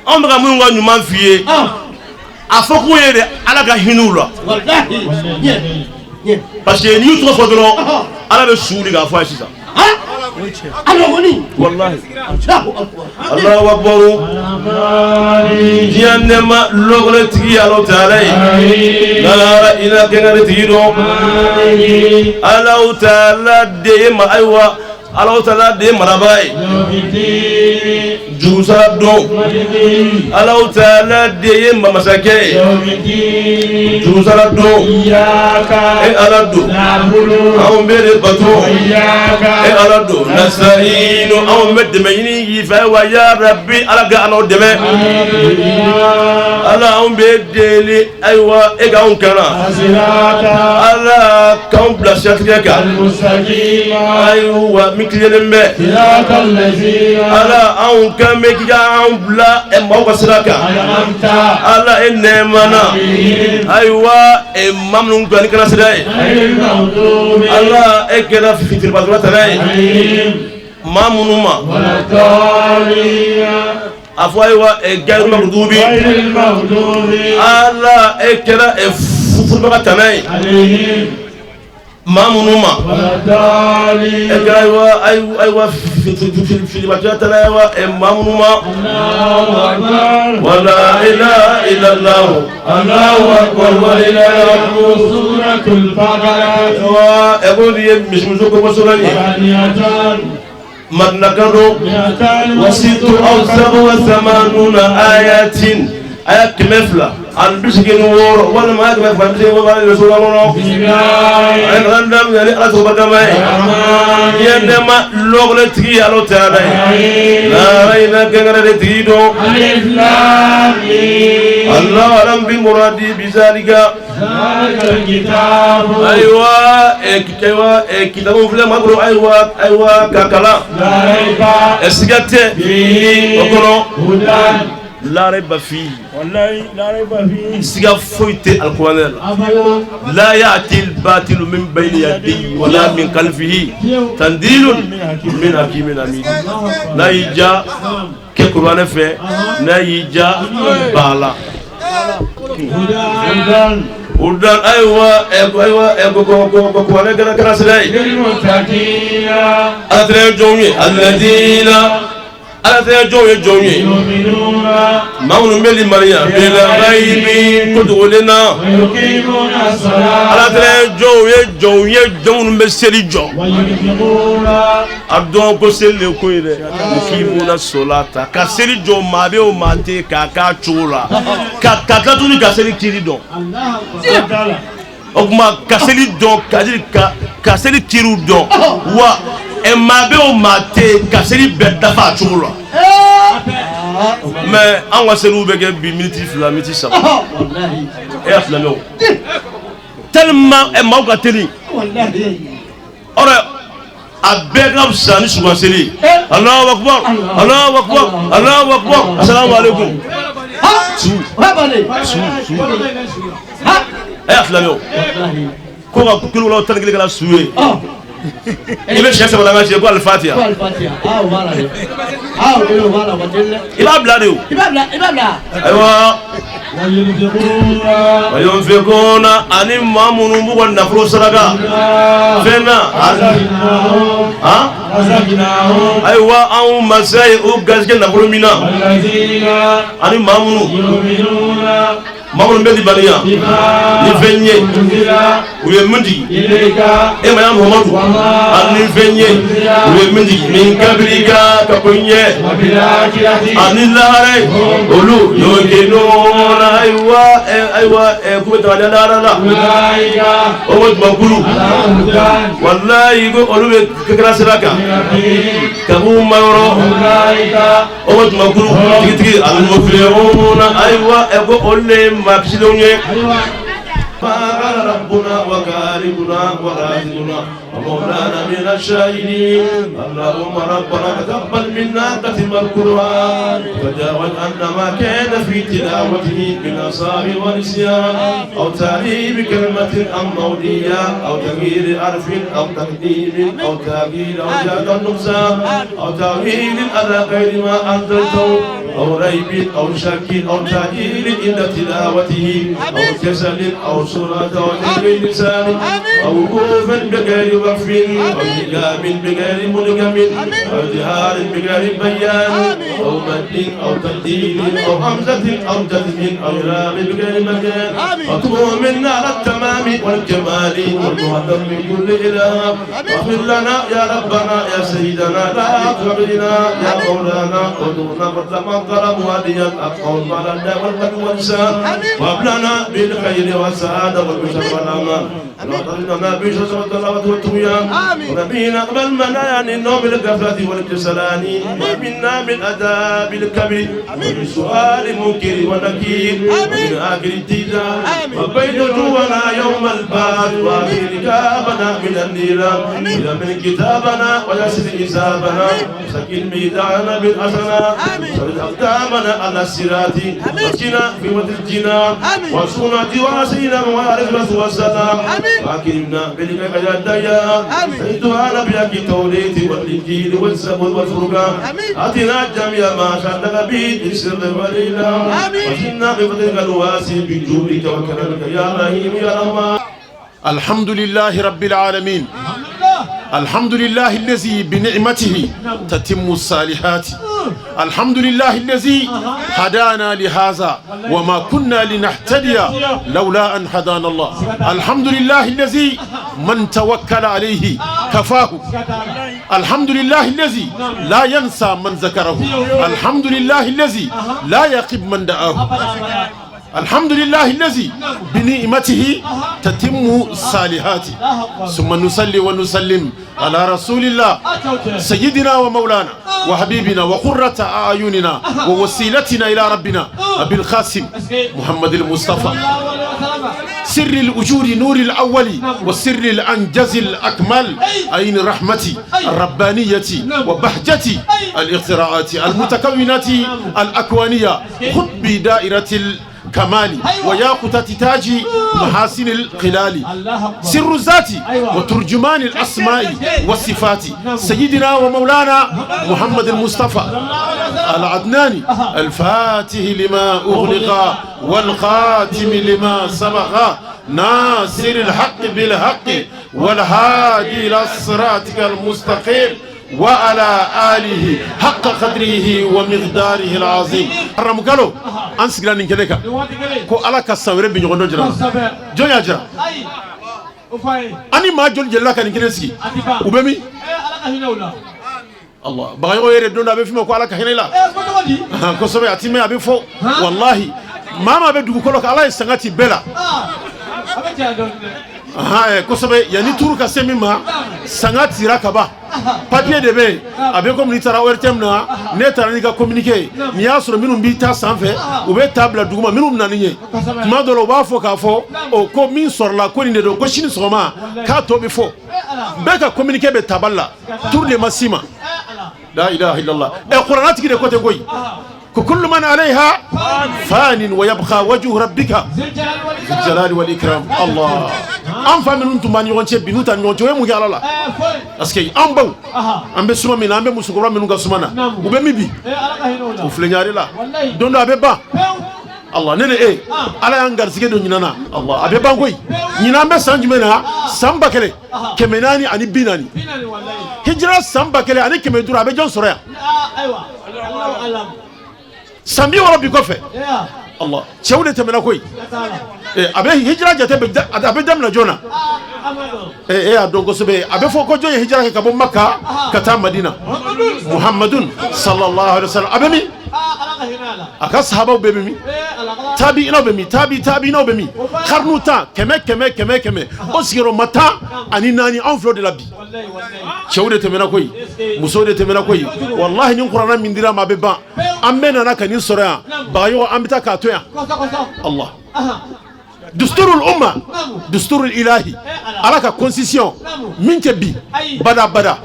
Anw bɛ ka minnu ka ɲuman f'i ye, a fɔ k'u ye de Ala ka hinɛ u la, parce que n'i y'u tɔgɔ fɔ dɔrɔn, Ala bɛ su wuli k'a fɔ a ye sisan. Walahi, Allahu akbar. Diɲɛ nɛɛma lɔgɔlɛ tigi, Ala taala ye lahara ila kɛngɛrɛ tigi dɔn. Ala taala de ye ma, ayiwa, Ala taala de ye marabaa ye jurusara dɔn. Ala taala de ye masakɛ ye jurusara dɔn. E Ala don, anw bɛ de bato. E Ala don, nasainu, anw bɛ dɛmɛ ɲini y'i fɛ wa. Ya Rabbi, Ala ka an n'aw dɛmɛ. Ala, anw bɛ deli, ayiwa, e k'anw kana, Ala k'anw bila siratigɛ kan, ayiwa, min tilennen bɛ. Ala, anw kan bɛ k'i ka anw bila maaw ka sira kan. Ala, e nɛɛmana, ayiwa, maa minnu kan ni kana sira ye. Ala, e kɛra fitiribatula tana ye maa minnu ma, a fɔ, ayiwa, gayiri magudubi. Ala, e kɛra furubaga tana ye maa minnu ma, e kɛra, ayiwa, ayiwa, filibatɔya tana ye wa maa minnu ma. Wala ilaha illallah, Allahu akbar, wa lillahi. Wa ɛ ko nin ye misimuso ko sɔrɔ ye Madinaka don. Wasitu aw sabu wa samanuna ayatin, aya 286 walima aya 286 de sura kɔnɔ. A ye kalan daminɛ ni Ala tɔgɔ barikama ye. Diɲɛ nɛɛma lɔgɔlɛ tigi ye Ala taala ye lahara in na kɛngɛrɛ de tigi don. Allahu alam bi muradi bizalika. Ayiwa, ayiwa, kitabu filɛ maa bolo, ayiwa, ayiwa, ka kalan, siga tɛ o kɔnɔ. La raiba fihi, siga foyi tɛ alikuranɛ la. La ya'ti al-batilu min bayni yadayhi wala min khalfihi tanzilun min hakimin hamid. N'a y'i ja kɛ kuranɛ fɛ, n'a y'i ja ba la hudan. Ayiwa, ayiwa, ko kuranɛ kɛra sira ye. Ala tɛ jɔnw ye, alladina, Ala tɛ jɔnw ye, jɔnw ye maa minnu bɛ limaniya bil ghaibi, ko dogolen na. Ala tɛ jɔnw ye, jɔnw ye, jɔn minnu bɛ seli jɔ. A dɔn ko seli de ko ye dɛ. Yuqimuna solata, ka seli jɔ, maa bɛ o maa tɛ k'a k'a cogo la, ka tila tuguni ka seli kiri dɔn. O tuma ka seli dɔn, ka seli kiriw dɔn wa, maa bɛ o maa tɛ ka seli bɛɛ dafa a cogo la. Mais an ka seliw bɛ kɛ bi miniti 2, miniti 3, e y'a silamɛ o tellement maaw ka teli. Ɔrɔ a bɛɛ ka fisa ni sugan seli. Allahu akbar, Allahu akbar, Allahu akbar, assalamu alaikum. Su. O b'a bannen. Su su. Ha. Ɛ a silamɛw. Walahi. Ko ka kulu 11 kɛra su ye. Ɔ. I bɛ siɲɛ saba la an ka siɲɛ ko alifatiya. Ko alifatiya. Aa o b'a la dɛ. Aa o de o b'a la o ka teli dɛ. I b'a bila de o. I b'a bila i b'a bila. Ayiwa. Wayunfikuna ani maa minnu b'u ka nafolo saraka fɛn na han ayiwa anw masa ye u garijɛgɛ nafolo min na ani maa minnu maa minnu bɛ limaniya ni fɛn ye u ye min jigin e ma ya Muhamadu ani fɛn ye u ye min jigin min kabilika ka kɔn i ɲɛ ani lahara ye olu yukinuna ayiwa ayiwa k'u bɛ taga lahara la o ko jumakulu walayi ko olu bɛ kɛra sira kan ka b'u ma yɔrɔ o ko jumakulu tigitigi alimufilihuna ayiwa ko olu de ye maa kisilenw ye. قال ربنا وخالقنا ورازقنا ومولانا من الشاهدين اللهم ربنا تقبل منا ختم القرآن وتجاوز عنا ما كان في تلاوته من أصاب ونسيان أو تعريب كلمة أو مولية أو تغيير حرف أو تقديم أو تأويل أو زاد النقصان أو تأويل على غير ما أنزلته أو ريب أو شك أو تعجيل عند تلاوته أو كسل أو سرعة أو تغيير لسان أو وقوف بغير وقف أو إدغام بغير مدغم أو إظهار بغير بيان أو مد أو تبديل أو همزة أو جزم أو إعراب بغير مكان وتب منا على التمام والكمال والمهذب من كل إله واغفر لنا يا ربنا يا سيدنا لا تخرجنا يا مولانا ودونا فضل من ظلم هديا القول على الداء والقلب واللسان وهب لنا بالخير والسعادة والبشر والأمان وطرنا بشر والطلبة والطغيان ونبينا قبل منايا النوم الغفلة والكسلان ومنا من أداب الكبر ومن سؤال منكر ونكير ومن آخر التيجان وبين وجوهنا يوم البعث وآخر ركابنا من النيران إلى من كتابنا ويسر حسابنا سكن ميدانا بالحسنة سد أقدامنا على الصراط واسقنا في وجه الجنان وانصرنا واسينا وعلى والسلام وأكرمنا بلقاء يا الديان سيدنا نبيك التوريت والإنجيل والزبور والفرقان آتنا جميع ما شأنك به بالسر والإعلان وزدنا بفضلك الواسع بجودك وكرمك يا رحيم يا رحمن. الحمد لله رب العالمين، الحمد لله الذي بنعمته تتم الصالحات، الحمد لله الذي هدانا لهذا وما كنا لنهتدي لولا أن هدانا الله، الحمد لله الذي من توكل عليه كفاه، الحمد لله الذي لا ينسى من ذكره، الحمد لله الذي لا يخيب من دعاه، الحمد لله الذي بنعمته تتم الصالحات. ثم نصلي ونسلم على رسول الله سيدنا ومولانا وحبيبنا وقرة أعيننا ووسيلتنا إلى ربنا أبي القاسم محمد المصطفى، سر الأجور نور الأول وسر الأنجز الأكمل، عين رحمتي الربانية وبهجتي الاختراعات المتكونات الأكوانية، خطب دائرة الكمال وياقوتة تاج محاسن الخلال، سر الذات وترجمان الأسماء والصفات، سيدنا ومولانا محمد المصطفى العدناني الفاتح لما أغلق والخاتم لما سبق، ناصر الحق بالحق والهادي إلى صراطك المستقيم وعلى آله حق قدره ومقداره العظيم. Ramukalo an sigira nin kɛnɛ kan ko Ala ka san wɛrɛ bi ɲɔgɔn dɔ jira an na. Jɔn y'a jira? An ni maa joli delila ka nin kɛnɛ sigi? U bɛ min? Allah Bagayogo yɛrɛ don dɔ a bɛ f'i ma ko Ala ka hinɛ i la kosɛbɛ, a ti mɛn a bɛ fɔ walahi maa maa bɛ dugukolo kan Ala ye sanga ci bɛɛ la kosɛbɛ, yanni turu ka se min ma sanga tira ka ban, papier de bɛ yen, a bɛ komi n'i taara ORTM na, n'e taara n'i ka communiqué ye, n'i y'a sɔrɔ minnu b'i ta sanfɛ u bɛ ta bila duguma, minnu bɛ na n'i ye tuma dɔ la u b'a fɔ k'a fɔ o ko min sɔrɔla ko nin de don, ko sini sɔgɔma k'a tɔ bɛ fɔ, bɛɛ ka communiqué bɛ tabali la, turu de ma s'i ma. La ilaha illallah. Ɛ kuranna tigi de ko ten koyi. Ko kullu man alayha fanin wa yabqa wajhu rabbika dhul jalali wal ikram. Allah, an fa minnu tun b'an ɲɔgɔn cɛ bi, n'u t'an ɲɔgɔn cɛ, o ye mun kɛ Ala la? Parce que an baw, an bɛ suma min na, an bɛ musokɔrɔba minnu ka suma na, u bɛ min bi, o filɛ ɲare la. Don dɔ a bɛ ban. Allah, ne ni e, Ala y'an garisɛgɛ don ɲinan na. Allah, a bɛ ban koyi. Ɲinan an bɛ san jumɛn na? San 1440 hijira, san 1500, a bɛ jɔn sɔrɔ yan? San 60 bi kɔfɛ. Allah, cɛw de tɛmɛna koyi. A bɛ hijira jate, a bɛ daminɛ joona. E y'a dɔn kosɛbɛ, a bɛ fɔ ko jɔn ye hijira kɛ ka bɔ Maka ka taa Madina? Muhammadun sallallahu alaihi wasallam. A bɛ min? A ka sahabaw bɛɛ bɛ min? Tabi'inaw bɛ min? Tabi tabi'inaw bɛ min? Karnu 10, 100 100 100 100, o sigiyɔrɔma 14, anw filɛ o de la bi. Cɛw de tɛmɛna koyi, musow de tɛmɛna koyi. Walahi, ni kuranna min dira ma, a bɛ ban. An bɛɛ nana ka nin sɔrɔ yan. Bagayogo, an bɛ taa k'a to yan. Allah, dusturul umma, dusturul ilahi, Ala ka constitution min tɛ bi bada bada.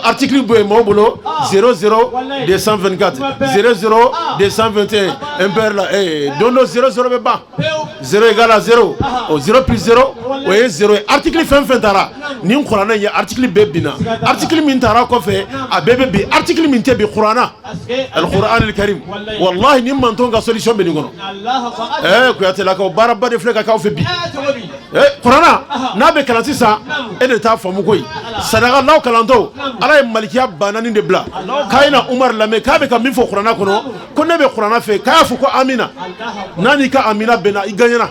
Article bɛ yen maaw bolo, 00 224, 00 221, impair la. Don dɔ 00 bɛ ban, 0 égale à 0, o 0 plus 0, o ye 0 ye. Article fɛn fɛn taara nin kuranɛ in ye, article bɛɛ binna. Article min taara kɔfɛ, a bɛɛ bɛ bin. Article min tɛ bin, kuranna, alquran alkarim. Wallahi, ni manton ka solution bɛ nin kɔnɔ. Kuyatelakaw, baaraba de filɛ ka k'aw fɛ bi. Kuranna n'a bɛ kalan sisan, e de t'a faamu koyi. Sadaka n'aw kalantɔ, Ala ye malikiya ba naani de bila k'a ye na Umar lamɛn k'a bɛ ka min fɔ kuranna kɔnɔ, ko ne bɛ kuranna fɛ, k'a y'a fɔ ko amina. N'a n'i ka amina bɛnna, i gagnera.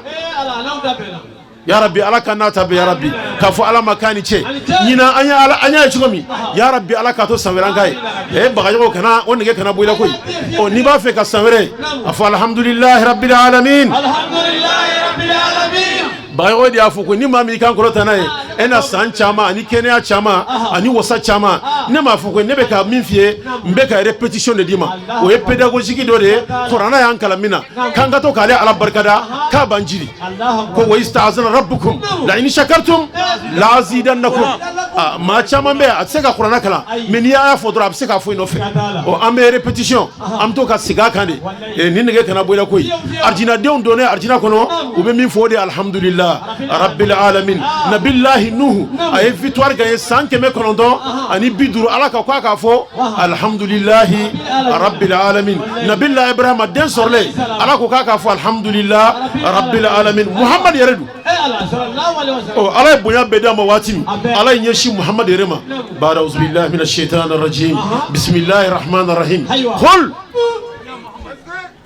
Ya Rabbi, Ala ka n'a ta bɛn. Ya Rabbi, k'a fɔ Ala ma k'a ni ce. Ɲinan an ye Ala, an y'a ye cogo min, ya Rabbi, Ala k'a to san wɛrɛ an k'a ye. Bagayogo, kana o nege kana bɔ i la koyi. Ɔ, n'i b'a fɛ ka san wɛrɛ, a fɔ alhamdulilahi rabbil alamin. Bagayogo de y'a fɔ ko ni maa min kan kɔrɔta n'a ye, e na san caman ani kɛnɛya caman ani wasa caman. Ne m'a fɔ ko ne bɛ ka min f'i ye, n bɛ ka répétition de d'i ma. O ye pédagogique dɔ de ye. Kuranna y'an kalan min na, k'an ka to k'ale Ala barikada, k'a b'an jiri, ko wa ista'azana rabbukum la in shakartum la azidannakum. Maa caman bɛ yen, a tɛ se ka kuranna kalan, mais n'i y'a fɔ dɔrɔn, a bɛ se k'a fɔ i nɔfɛ. Ɔ, an bɛ répétition, an bɛ to ka segin a kan de. Ni nege kana bɔ i la koyi. Arijinadenw donnen arijina kɔnɔ, u bɛ min fɔ, o de ye alhamdulillah rabbil alamin. Nabilahi Nuhu, a ye victoire gagné san 950. Ala ka k'a fɔ alhamdulillahi rabbil alamin. Nabilahi Ibrahima den sɔrɔlen, Ala ko k'a k'a fɔ alhamdulillah rabbil alamin. Muhammad yɛrɛ dun, ɔ, Ala ye bonya bɛɛ d'a ma waati min, Ala ye ɲɛsin Muhammad yɛrɛ ma. Baada auzubillahi minash shaitanir rajim, bismillahir rahmanir rahim. Qul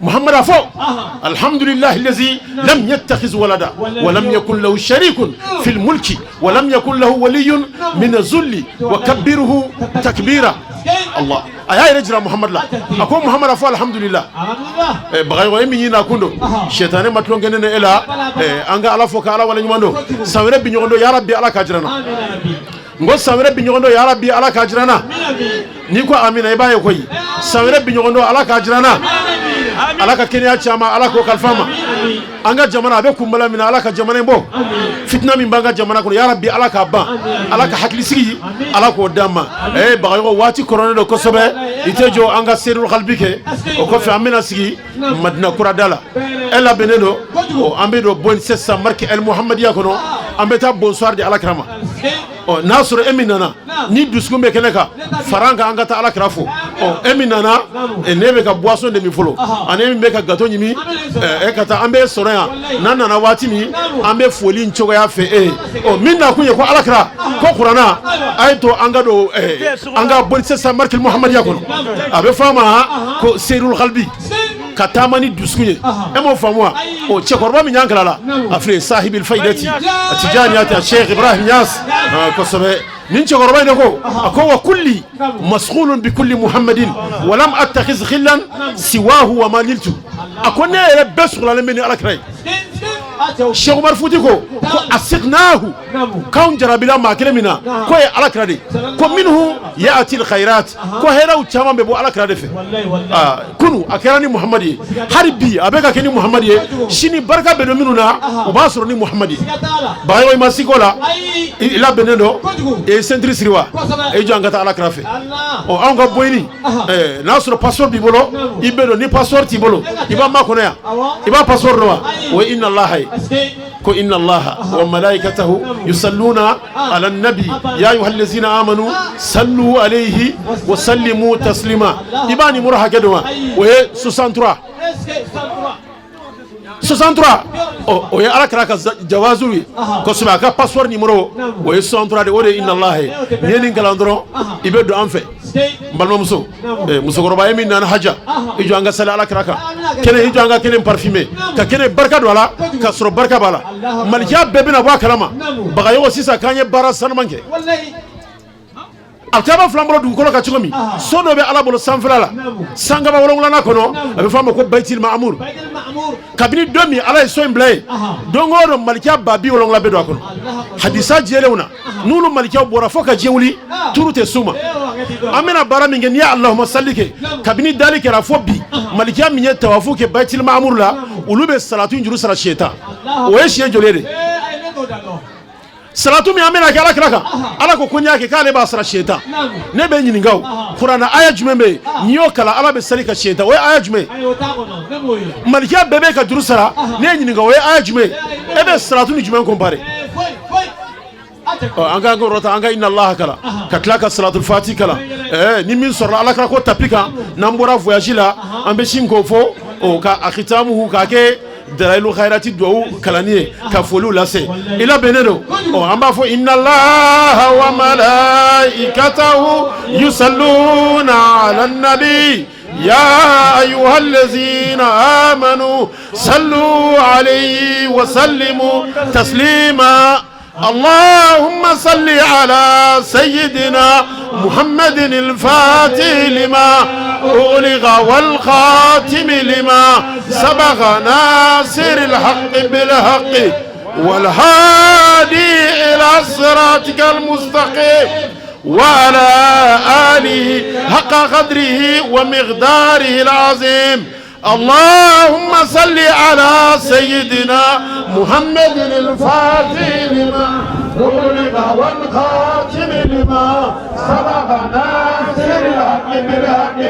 محمد أفو الحمد لله الذي لم يتخذ ولدا ولم يكن له شريك في الملك ولم يكن له ولي من الذل وكبره تكبيرا. الله, a y'a yɛrɛ jira Muhamad la. A ko Muhamad a fɔ alhamdulillah. Bagayogo, e min y'i nakun don, sɛtanɛ ma tulon kɛ ne ni e la. An ka Ala fo ka Ala waleɲuman don. San wɛrɛ bi ɲɔgɔn don, ya Rabbi, Ala k'a jira n na. N ko san wɛrɛ bi ɲɔgɔn don, ya Rabbi, Ala k'a jira n na. N'i ko amina, i b'a ye koyi. San wɛrɛ bi ɲɔgɔn don, Ala k'a jira n na. Ala ka kɛnɛya caman, Ala k'o kalifa ma. An ka jamana, a bɛ kunbala min na, Ala ka jamana in bɔ fitina min b'an ka jamana kɔnɔ. Ya Rabbi, Ala k'a ban. Ala ka hakilisigi, Ala k'o d'an ma. Bagayogo, waati kɔrɔnen don kosɛbɛ. I tɛ jɔ, an ka serul halibi kɛ, o kɔfɛ an bɛna sigi Madina kurada la. E labɛnnen don? An bɛ don bon sisan marque El Muhammadiya kɔnɔ, an bɛ taa bonsoir di Ala kira ma. Ɔ, n'a sɔrɔ e min nana ni dusukun bɛ kɛnɛ kan, fara an kan, an ka taa Ala kira fo. Ɔ, e min nana, ne bɛ ka boisson de min fɔlɔ, ani e min bɛ ka gâteau ɲimi, e ka taa, an bɛ sɔrɔ yan. N'an nana waati min, an bɛ foli in cogoya fɛ e ye. Ɔ, min nakun ye ko Ala kira ko kuranna, a ye to an ka don, an ka bɔ sisan marque Muhammadiya kɔnɔ. A bɛ fɔ a ma ko serul halibi, ka taama ni dusukun ye. E m'o faamu wa? O cɛkɔrɔba min y'an kala la, a filɛ, sahibil faidati atijaniyati, a Sheikh Ibrahim Niass. Kosɛbɛ, nin cɛkɔrɔba in de ko, a ko wa kulli masghulun bi kulli muhammadin wa lam attakhiz khillan siwahu wa ma niltu. A ko ne yɛrɛ bɛɛ sugulalen bɛ ni Ala kira ye. Cheikh Umar Futi ko ko asiknahu k'anw jarabila maa kelen min na k'o ye ala kira de ye ko minhu yaati khairat ko hɛrɛw caman bɛ bɔ ala kira de fɛ kunu a kɛra ni muhamadi ye hali bi a bɛ ka kɛ ni muhamadi ye sini barika bɛ don minnu na u b'a sɔrɔ ni muhamadi ye bagayogo i ma siko la i labɛnnen don i ye ceinture siri wa i jɔ an ka taa ala kira fɛ ɔ anw ka boyini n'a sɔrɔ passeport b'i bolo i bɛ don ni passeport t'i bolo i b'a makɔnɔ yan i b'a passeport dɔn wa o ye inna allaha ye ko inna allaha wa malaikatahu yusalluna ala nabi ya ayyuhal ladzina amanu sallu alayhi wa sallimu taslima i b'a numéro hakɛ dɔn wa o ye 63 63 o ye ala kira ka jawazu ye kosɛbɛ a ka passeport numéro o ye 63 de o de ye inna allaha ye n'i ye nin kalan dɔrɔn i bɛ don an fɛ n balimamuso musokɔrɔba ye min nana haja i jɔ an ka sali ala kira kan kɛnɛ i jɔ an ka kɛnɛ parfumé ka kɛnɛ barika don a la ka sɔrɔ barika b'a la malikiya bɛɛ bɛna bɔ a kalama bagayogo sisan k'an ye baara sanuman kɛ alikaba filɛ an bolo dugukolo kan cogo min so dɔ bɛ ala bolo sanfɛla la sankaba wolonwulanan kɔnɔ a bɛ fɔ a ma ko bayitil maamur kabini don min ala ye so in bila yen don o don malikiya 70000 bɛ don a kɔnɔ hadisa jɛlenw na n'olu malikiyaw bɔra fo ka diɲɛ wuli turu tɛ s'u ma an bɛna baara min kɛ n'i ye alahuma sali kɛ kabini dali kɛra fo bi malikiya min ye tawafu kɛ bayitil maamur la olu bɛ salatu juru sara siɲɛ 10 o ye siɲɛ joli de salatu min an bɛna kɛ ala kira kan ala ko ko n'i y'a kɛ k'ale b'a sara siɲɛ 10 ne bɛ ɲininka o kuranɛ aya jumɛn bɛ yen n'i y'o kalan ala bɛ sali kan siɲɛ 10 o ye aya jumɛn ye malikiya bɛɛ bɛ ka juru sara ne ye ɲininka o ye aya jumɛn ye e bɛ salatu ni jumɛn comparer an k'an kɔrɔta an ka inna allaha kalan ka tila ka salatul fati kalan ni min sɔrɔla ala kira ko tapi kan n'an bɔra voyage la an bɛ sin k'o fɔ o ka a kitamu k'a kɛ dalayilu khayrati duwawu kalanni ye ka foliw lase i labɛnnen don ɔ an b'a fɔ inna allaha wa malaikatahu yusalluna ala nabi ya ayyuhallazina amanu sallu alayhi wa sallimu taslima اللهم صل على سيدنا محمد الفاتح لما أغلق والخاتم لما سبق ناصر الحق بالحق والهادي إلى صراطك المستقيم وعلى آله حق قدره ومقداره العظيم اللهم صل على سيدنا محمد الفاتح لما أغلق والخاتم لما سبق ناصر الحق بالحق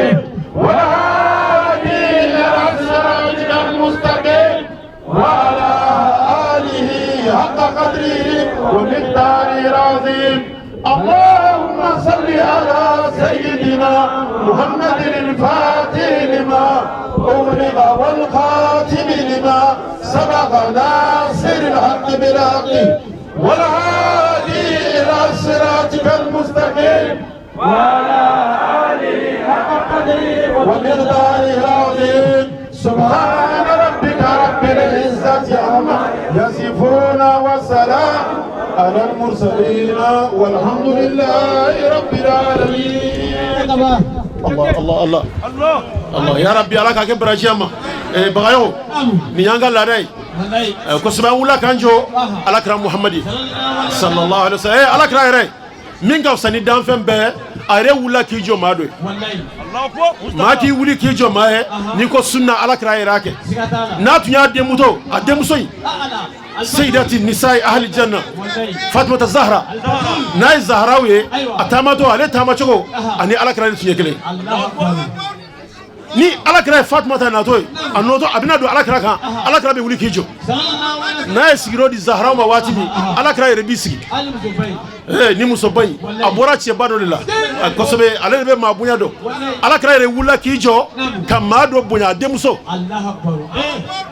والهادي إلى صراطك المستقيم وعلى آله حق قدره ومقداره العظيم اللهم صل على سيدنا محمد الفاتح لما أغلق والخاتم لما سبق ناصر الحق بالحق والهادي إلى صراطك المستقيم وعلى آله حق قدره ومقداره العظيم سبحان ربك رب العزة عما يصفون وسلام على المرسلين والحمد لله رب العالمين الله الله الله الله يا ربي ala k'a kɛ baraji ma bagayogo nin y'an ka laada ye kosɛbɛ an wulila k'an jɔ ala kira muhamadi sallallahu alaihi wasallam ala kira yɛrɛ min ka fisa ni danfɛn bɛɛ a yɛrɛ wulila k'i jɔ maa dɔ ye maa k'i wuli k'i jɔ maa ye n'i ko sunna ala kira yɛrɛ y'a kɛ n'a tun y'a denmuso a denmuso in seyidati nisayi ahli janna fatumata zahra n'a ye zaharaw ye a taamatɔ ale taamacogo ani ala kira de tun ye kelen ni ala kira ye fatumata natɔ ye a nɔtɔ a bɛna don ala kira kan ala kira bɛ wuli k'i jɔ n'a ye sigiyɔrɔ di zaharaw ma waati min ala kira yɛrɛ b'i sigi ni musoba in a bɔra cɛba dɔ de la kosɛbɛ ale de bɛ maa bonya dɔn ala kira yɛrɛ wulila k'i jɔ ka maa dɔ bonya a denmuso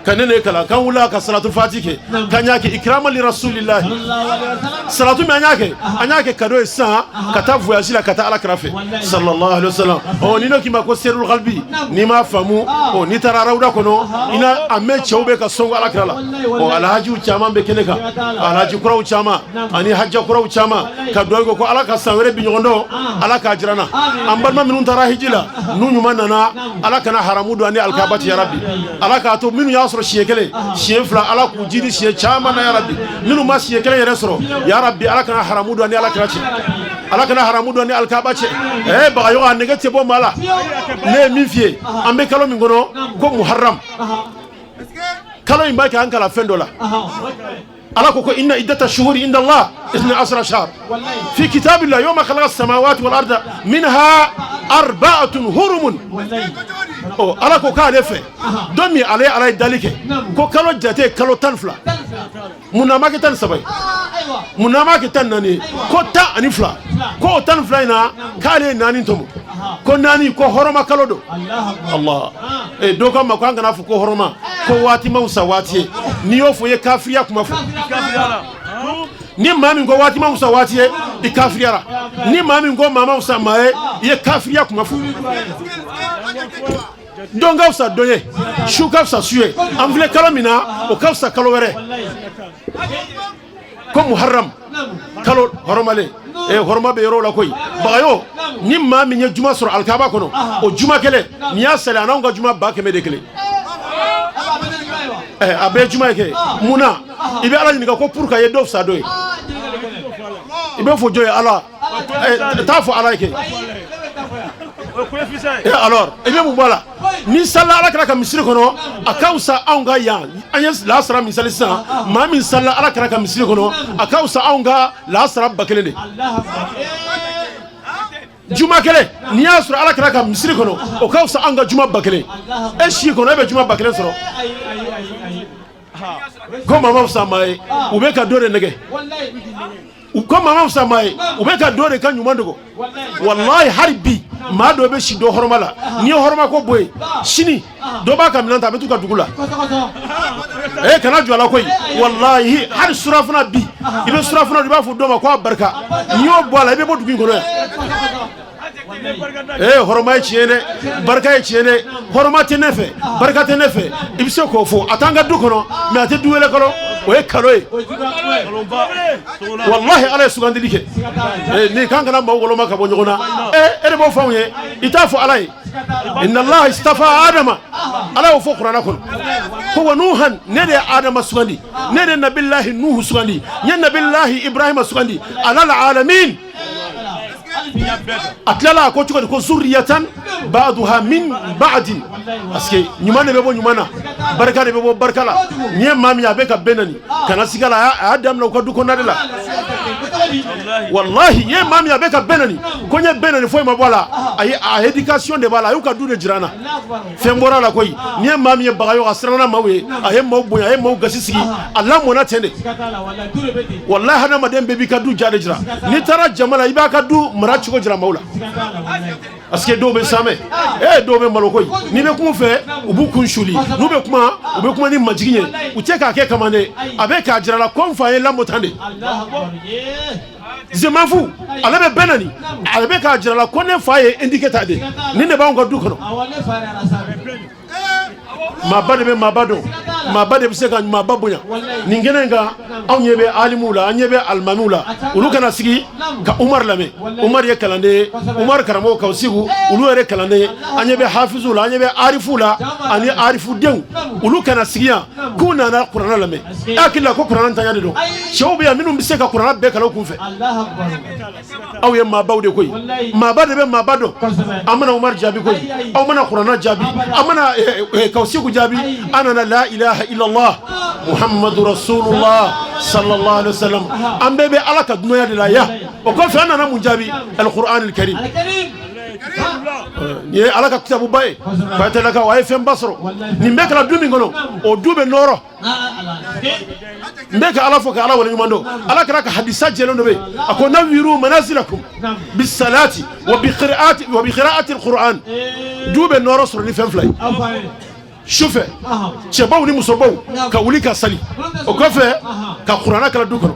ka ne kalan k'an wulila ka salatu fati kɛ k'an y'a kɛ ikrama li rasulillahi salatu min an y'a kɛ an y'a kɛ cadeau ye sisan ka taa voyage la ka taa ala kira fɛ sallallahu alaihi wasallam ɔ ni ne k'i ma ko serul qalbi n'i m'a faamu ɔ n'i taara rawda kɔnɔ i na a mɛn cɛw bɛ ka sɔngɔ ala kira la ɔ alhajiw caman bɛ kɛnɛ kan alhaji kuraw caman ani hajja kuraw caman Ka dugawu kɛ ko Ala ka san wɛrɛ bi ɲɔgɔn dɔn, Ala k'a jira an na. An balima minnu taara hiji la, n'u ɲuman nana, Ala kana haramu don an ni alikaba cɛ, yarabi. Ala k'a to minnu y'a sɔrɔ siɲɛ kelen, siɲɛ fila, Ala k'u jidi siɲɛ caman na, yarabi. Minnu ma siɲɛ kelen yɛrɛ sɔrɔ, yarabi, Ala kana haramu don an ni Ala kira cɛ, Ala kana haramu don an ni alikaba cɛ. Ɛɛ Bagayogo, a nege tɛ bɔ maa la. Ne ye min f'i ye, an bɛ kalo min kɔnɔ ko Muharram, kalo in b'a kɛ an kalan fɛn dɔ la. Ala ko ko inna iddata shuhuri inda Allah ithna asra shahr fi kitabillah yawma khalaqa samawati wal arda minha arba'atun hurumun. Ɔ, Ala ko k'ale fɛ don min ale Ala ye dali kɛ ko kalo jate kalo 12, mun na a ma kɛ 13 ye? Mun na a ma kɛ 14 ye? Ko 12, ko o 12 in na k'ale ye naani tɔmɔ, ko naani ko hɔrɔma kalo don. Allah eh, dɔw ko ma ko an kana fɔ ko hɔrɔma, ko waati ma wusa waati ye. N'i y'o fɔ, i ye kafiriya kuma fɔ. Ni maa min ko waati ma wusa waati ye, i kafiriyara. Ni maa min ko maa ma wusa maa ye, i ye kafiriya kuma fɔ. Don ka fisa don ye, su ka fisa su ye. An filɛ kalo min na, o ka fisa kalo wɛrɛ, ko Muharram, kalo hɔrɔmalen. Eh, hɔrɔma bɛ yɔrɔ la koyi. Bagayo, ni maa min ye juma sɔrɔ alikaba kɔnɔ, o juma kelen n'i y'a sali, a n'anw ka juma 100 000 de kelen. Eh, a bɛɛ ye juma ye kɛ. Mun na i bɛ Ala ɲininka ko pour que a ye dɔ fisa dɔ ye? I bɛ fɔ jɔn ye? Ala. Eh, t'a fɔ Ala ye kɛ. Et alors, i bɛ mun bɔ a la? Ni salila Ala kira ka misiri kɔnɔ, a ka fisa anw ka yan. An ye laasara min sali sisan, maa min salila Ala kira ka misiri kɔnɔ, a ka fisa anw ka laasara 1000 de. Juma kelen n'i y'a sɔrɔ Ala kira ka misiri kɔnɔ, o ka fisa anw ka juma 1000. E si kɔnɔ, e bɛ juma 1000 sɔrɔ? Ko maa ma fisa maa ye, u bɛ ka dɔ de nɛgɛ. U ko maa ma fisa maa ye, u bɛ ka dɔ de ka ɲuman dogo. Walahi, hali bi maa dɔ bɛ si dɔ hɔrɔma la. N'i ye hɔrɔma ko bɔ yen, sini dɔ b'a ka minɛn ta, a bɛ t'u ka dugu la. E kana jɔ a la koyi. Walahi, hali surafana bi, i bɛ surafana dun, i b'a fɔ dɔ ma ko a barika. N'i y'o bɔ a la, i bɛ bɔ dugu in kɔnɔ yan. Ee, hɔrɔma ye tiɲɛ dɛ, barika ye tiɲɛ dɛ. Hɔrɔma tɛ ne fɛ, barika tɛ ne fɛ, i bɛ se k'o fɔ a t'an ka du kɔnɔ, mais a tɛ du wɛrɛ kɔnɔ, o ye kalo ye. Walahi, Ala ye sugandili kɛ. Ee, nin kan kana maaw woloma ka bɔ ɲɔgɔn na. Ee, e de b'o fɔ anw ye, i t'a fɔ Ala ye. Inna Allah istafa Adama, Ala y'o fɔ kuranɛ kɔnɔ ko wa Nuhan, ne de ye Adama sugandi, ne de ye Nabilahi Nuhu sugandi, n ye Nabilahi Ibrahima sugandi alal alamin. A tilala a ko cogo di? Ko zurriyatan ba'duha min ba'din, parce que ɲuman de bɛ bɔ ɲuman na, barika de bɛ bɔ barika la. N'i ye maa min ye a bɛ ka bɛn nani kana siga la, a y'a daminɛ u ka du kɔnɔna de la. Walahi, n'i ye maa min ye a bɛ ka bɛn nani, ko n ye bɛn nani, foyi ma bɔ a la. A ye a éducation de b'a la, a y'u ka du de jira an na, fɛn bɔra a la koyi. N'i ye maa min ye Bagayogo, a siranna maaw ye, a ye maaw bonya, a ye maaw gasi sigi, a lamɔna ten de. Walahi, hadamaden bɛɛ b'i ka du ja de jira. N'i taara jama la, i b'a ka du mara cogo jira maaw la, parce que dɔw bɛ samɛ, ee, dɔw bɛ malo koyi. N'i bɛ kuma u fɛ, u b'u kun suli. N'u bɛ kuma, u bɛ kuma ni majigin ye. U tɛ k'a kɛ kama dɛ, a bɛ k'a jira la ko n fa ye lamɔ tan de. Zemanfu ale bɛ bɛɛ nani, ale bɛ k'a jira la ko ne fa ye indiqué ta de, nin de b'anw ka du kɔnɔ. Maaba de bɛ maaba dɔn, maaba de bɛ se ka maaba bonya. Nin kɛnɛ in kan, anw ɲɛ bɛ alimuw la, an ɲɛ bɛ alimamiw la. Olu kana sigi ka Umar lamɛn. Umar ye kalanden ye, Umar karamɔgɔ kaw segu, olu yɛrɛ kalanden ye. An ɲɛ bɛ hafizuw la, an ɲɛ bɛ arifuw la ani arifudenw. Olu kana sigi yan k'u nana kuranɛ lamɛn. E hakili la ko kuranɛ ntanya de don? Cɛw bɛ yan minnu bɛ se ka kuranɛ bɛɛ kalan u kun fɛ. Aw ye maabaw de koyi, maaba de bɛ maaba dɔn. An mana Umar jaabi koyi, aw mana kuranɛ jaabi, an mana kawsiku jaabi, an nana la ilaha illallah muhammadu rasulullah sallallahu alaihi wasallam. An bɛɛ bɛ Ala ka dunanya de la yan. O kɔfɛ, an nana mun jaabi? Alquran alkarim. Nin ye Ala ka kitabuba ye. Kuyatelakaw, a ye fɛnba sɔrɔ. Nin bɛɛ kɛra du min kɔnɔ, o du bɛ nɔrɔ. N bɛ ka Ala fo ka Ala waleɲuman dɔn. Ala kira ka hadisa jɛlen dɔ bɛ yen, a ko nawiru manazilakum bisalati wa bi qira'ati wa bi qira'ati alquran. Du bɛ nɔrɔ sɔrɔ ni fɛn fila ye: sufɛ, cɛbaw ni musobaw ka wuli ka sali, o kɔfɛ ka kuranɛ kalan du kɔnɔ.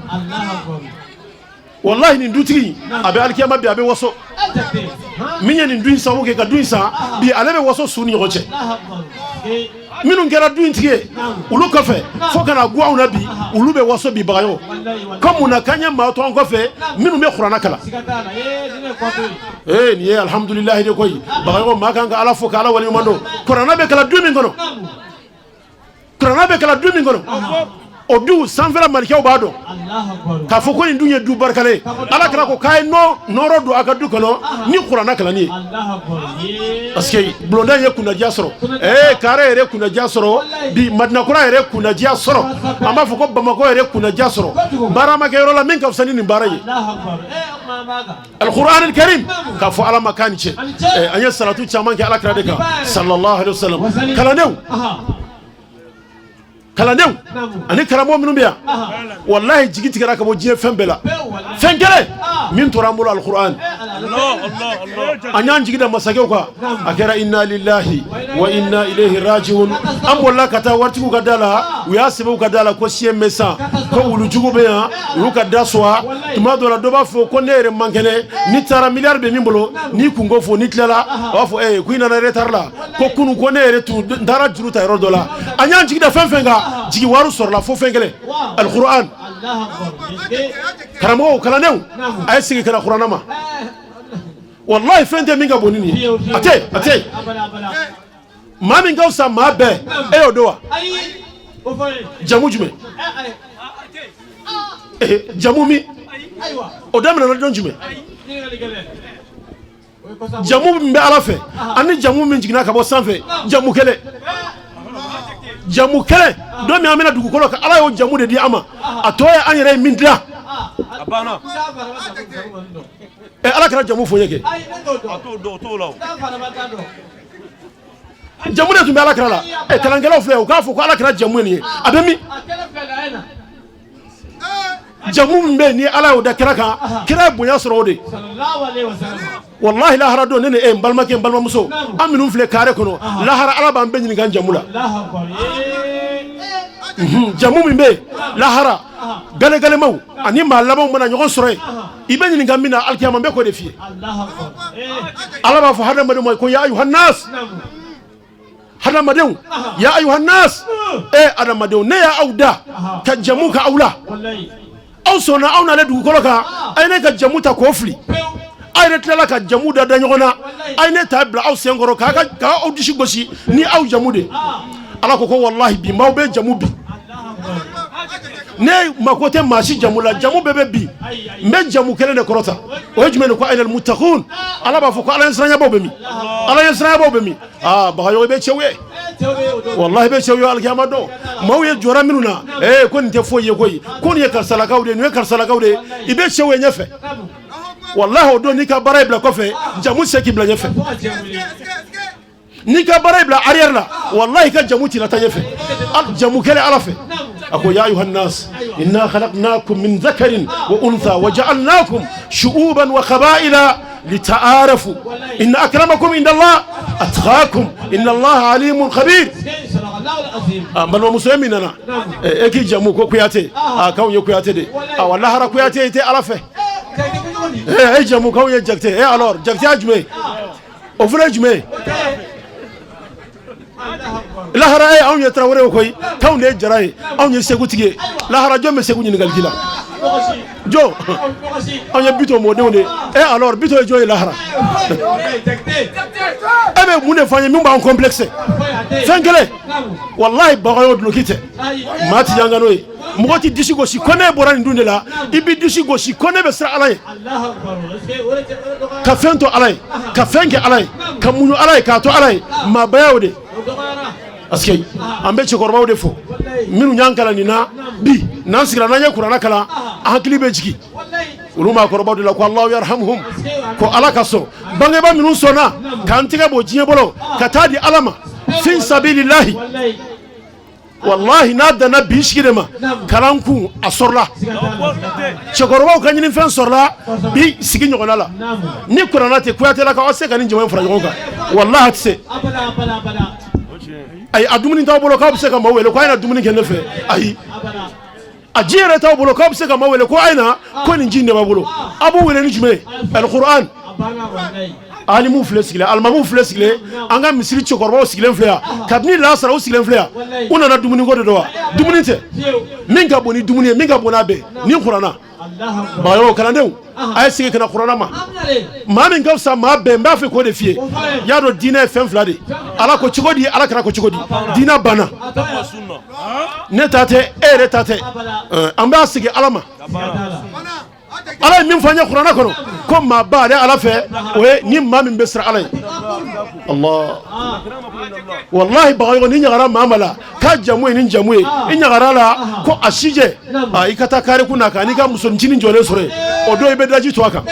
Walahi, nin dutigi a bɛ alikiyama bi, a bɛ waso. Min ye nin du in sababu kɛ ka du in san bi, ale bɛ waso su ni ɲɔgɔn cɛ. Minnu kɛra du in tigi ye olu kɔfɛ fo ka na gun anw na bi, olu bɛ waso bi. Bagayogo, ko mun na k'an ye maa to an kɔfɛ minnu bɛ kuranna kalan? Ee, nin ye alhamdulilahi de koyi. Bagayogo, maa kan ka Ala fo, ka Ala waleɲuman dɔn. Kuranna bɛ kalan du min kɔnɔ, kuranna bɛ kalan du min kɔnɔ, o du sanfɛla malikɛw b'a dɔn k'a fɔ ko nin du ye du barikalen ye. Ala kira ko k'a ye nɔɔrɔ don a ka du kɔnɔ ni kuranna kalanni ye, parce que bulonda in ye kunnadiya sɔrɔ. Ee, kare yɛrɛ kunnadiya sɔrɔ bi, Madinakura yɛrɛ kunnadiya sɔrɔ, an b'a fɔ ko Bamakɔ yɛrɛ kunnadiya sɔrɔ. Baara ma kɛ yɔrɔ la min ka fisa ni nin baara ye, Alquran Karim, k'a fɔ Ala ma k'a ni ce. An ye salatu caman kɛ Ala kira de kan, sallallahu alaihi wasallam. Kalandenw, kalandenw ani karamɔgɔ minnu bɛ yan, walahi, jigi tigɛra ka bɔ diɲɛ fɛn bɛɛ la. Fɛn kelen min tora an bolo, Alquran. An y'an jigi da masakɛw kan, a kɛra inna lillahi wa inna ilayhi rajiun. An bolila ka taa waritigiw ka da la, u y'a sɛbɛn u ka da la ko chien méchant, ko wulujugu bɛ yan, u y'u ka da suwa. Tuma dɔ la, dɔ b'a fɔ ko ne yɛrɛ man kɛnɛ, n'i taara miliyari bɛ min bolo, n'i kunko fɔ, n'i tilala, a b'a fɔ ee, ko i nana retard la, ko kunun ko ne yɛrɛ tun n taara juru ta yɔrɔ dɔ la. An y'an jigi da fɛn fɛn kan, jigi wari sɔrɔla fo fɛn kelen, Alquran. Karamɔgɔw, kalandenw, a ye segin ka na kuranna ma. Walahi, fɛn tɛ min ka bon ni nin ye, a tɛ, a tɛ. Maa min ka fisa maa bɛɛ, e y'o dɔn wa? Jamu jumɛn? Jamu min o daminɛna don jumɛn? Jamu min bɛ Ala fɛ ani jamu min jiginna ka bɔ sanfɛ, jamu kelen, jamu kelen. Don min an bɛna dugukolo kan, Ala y'o jamu de di an ma. A tɔ ye an yɛrɛ ye min dilan. Ɛ, Ala kɛra jamu fɔ n ye kɛ. Jamu de tun bɛ Ala kira la. Ɛ, kalankɛlaw filɛ, u k'a fɔ ko Ala kira jamu ye nin ye, a bɛ min? Jamu min bɛ yen ni Ala y'o da kira kan, kira ye bonya sɔrɔ o de. Walahi, lahara don, ne ni e, n balimakɛ, n balimamuso, an minnu filɛ kare kɔnɔ, lahara Ala b'an bɛɛ ɲininka jamu la. Jamu min bɛ yen, lahara galegalemaw ani maa labanw mana ɲɔgɔn sɔrɔ yen, i bɛ ɲininka min na alikiyama, n bɛ k'o de f'i ye. Ala b'a fɔ hadamadenw ma ko ya ayuhannas, hadamadenw, ya ayuhannas, e adamadenw, ne y'aw da ka jamu kɛ aw la, aw sɔnna aw nalen dugukolo kan, a ye ne ka jamu ta k'o fili, aw yɛrɛ tilala ka jamu da da ɲɔgɔn na, a ye ne ta bila aw sen kɔrɔ k'aw disi gosi ni aw jamu de. Ala ko ko walahi, bi maaw bɛ jamu bi, ne mako tɛ maa si jamu la, jamu bɛɛ bɛ bi, n bɛ jamu kelen de kɔrɔta. O ye jumɛn de? Ko aynal muttaqun. Ala b'a fɔ ko Ala ɲɛsiranyabaw bɛ min? Ala ɲɛsiranyabaw bɛ min? Aa, Bagayogo, i bɛ cɛw ye, walahi, i bɛ cɛw ye alikiyama don. Maaw ye jɔra minnu na, ee, ko nin tɛ foyi ye koyi, ko nin ye karisalakaw de ye, nin ye karisalakaw de ye, i bɛ cɛw ye ɲɛfɛ. Walahi, o don n'i ka baara ye bila kɔfɛ, jamu tɛ se k'i bila ɲɛfɛ. N'i ka baara ye bila arrière la, walahi, ka jamu t'i lataa ɲɛfɛ. Jamu kelen Ala fɛ, a ko ya ayuha nnas inna khalaqnakum min dhakarin wa untha wa ja'alnakum shu'uban wa qaba'ila lita'arafu inna akramakum inda Allah atqakum inna Allah alimun khabir. N balimamuso ye min nana e k'i jamu ko Kuyate, a k'anw ye Kuyate de. Awa, lahara Kuyate i tɛ Ala fɛ. E jamu k'anw ye Jakite. E alors, Jakiteya jumɛn? O fana ye jumɛn ye lahara? E, anw ye Tarawele koyi, k'anw de ye Jara ye, anw ye Segu tigi ye. Lahara, jɔn bɛ Segu ɲininkali k'i la? Jɔn? Anw ye Bitɔn mɔdenw de ye. E alors, Bitɔn ye jɔn ye lahara? E bɛ mun de fɔ an ye min b'an complexe? Fɛn kelen, walahi, Bagayogo, duloki tɛ maa ti yanga n'o ye. Mɔgɔ ti disi gosi ko ne bɔra nin dun de la. I b'i disi gosi ko ne bɛ siran Ala ye, ka fɛn to Ala ye, ka fɛn kɛ Ala ye, ka muɲu Ala ye, k'a to Ala ye. Maabaya o de, parce que an bɛ cɛkɔrɔbaw de fo minnu y'an kalan nin na. Bi n'an sigira, n'an ye kuranɛ kalan, an hakili bɛ jigin olu maakɔrɔbaw de la, ko Allahu yarhamhum, ko Ala ka sɔn bangebaa minnu sɔnna k'an tɛgɛ bɔ diɲɛ bolo ka taa di Ala ma fi sabilillahi. Walahi, n'a danna bi sigi de ma, kalan kun a sɔrɔla, cɛkɔrɔbaw ka ɲinifɛn sɔrɔla bi sigi ɲɔgɔnna la. Ni kuranɛ tɛ, Kuyatelakaw, aw se ka nin jama in fara ɲɔgɔn kan? Walahi, a tɛ se. Ayi, a dumuni t'aw bolo k'aw bɛ se ka maaw wele ko a ye na dumuni kɛ ne fɛ. Ayi, a ji yɛrɛ t'aw bolo k'aw bɛ se ka maaw wele ko a ye na, ko nin ji in de b'a bolo. A b'u wele ni jumɛn ye? Alikuran. Alimuw filɛ sigilen, alimamuw filɛ sigilen, an ka misiri cɛkɔrɔbaw sigilen filɛ yan. Kabini laasara u sigilen filɛ yan. U nana dumuniko de don wa? Dumuni tɛ. Min ka bon ni dumuni ye, min ka bon n'a bɛɛ ni kuranna. Bagayogo kalandenw, a ye segin ka na kuranna ma. Maa min ka fisa maa bɛɛ, n b'a fɛ k'o de f'i ye. Y'a dɔn diinɛ ye fɛn fila de ye. Ala ko cogo di, Ala kira ko cogo di. Diinɛ banna. Ne ta tɛ, e yɛrɛ ta tɛ. An b'a segin Ala ma. Ala ye min fɔ an ye kuranɛ kɔnɔ ko maa ba ale Ala fɛ, o ye ni maa min bɛ siran Ala ye. Allah, walahi Bagayogo, ni ɲagara maa ma la k'a jamu ye nin jamu ye, i ɲagara la ko a sijɛ, i ka taa kari kun na kan n'i ka musonin jɔlen sɔrɔ yen, o don i bɛ daji to a kan.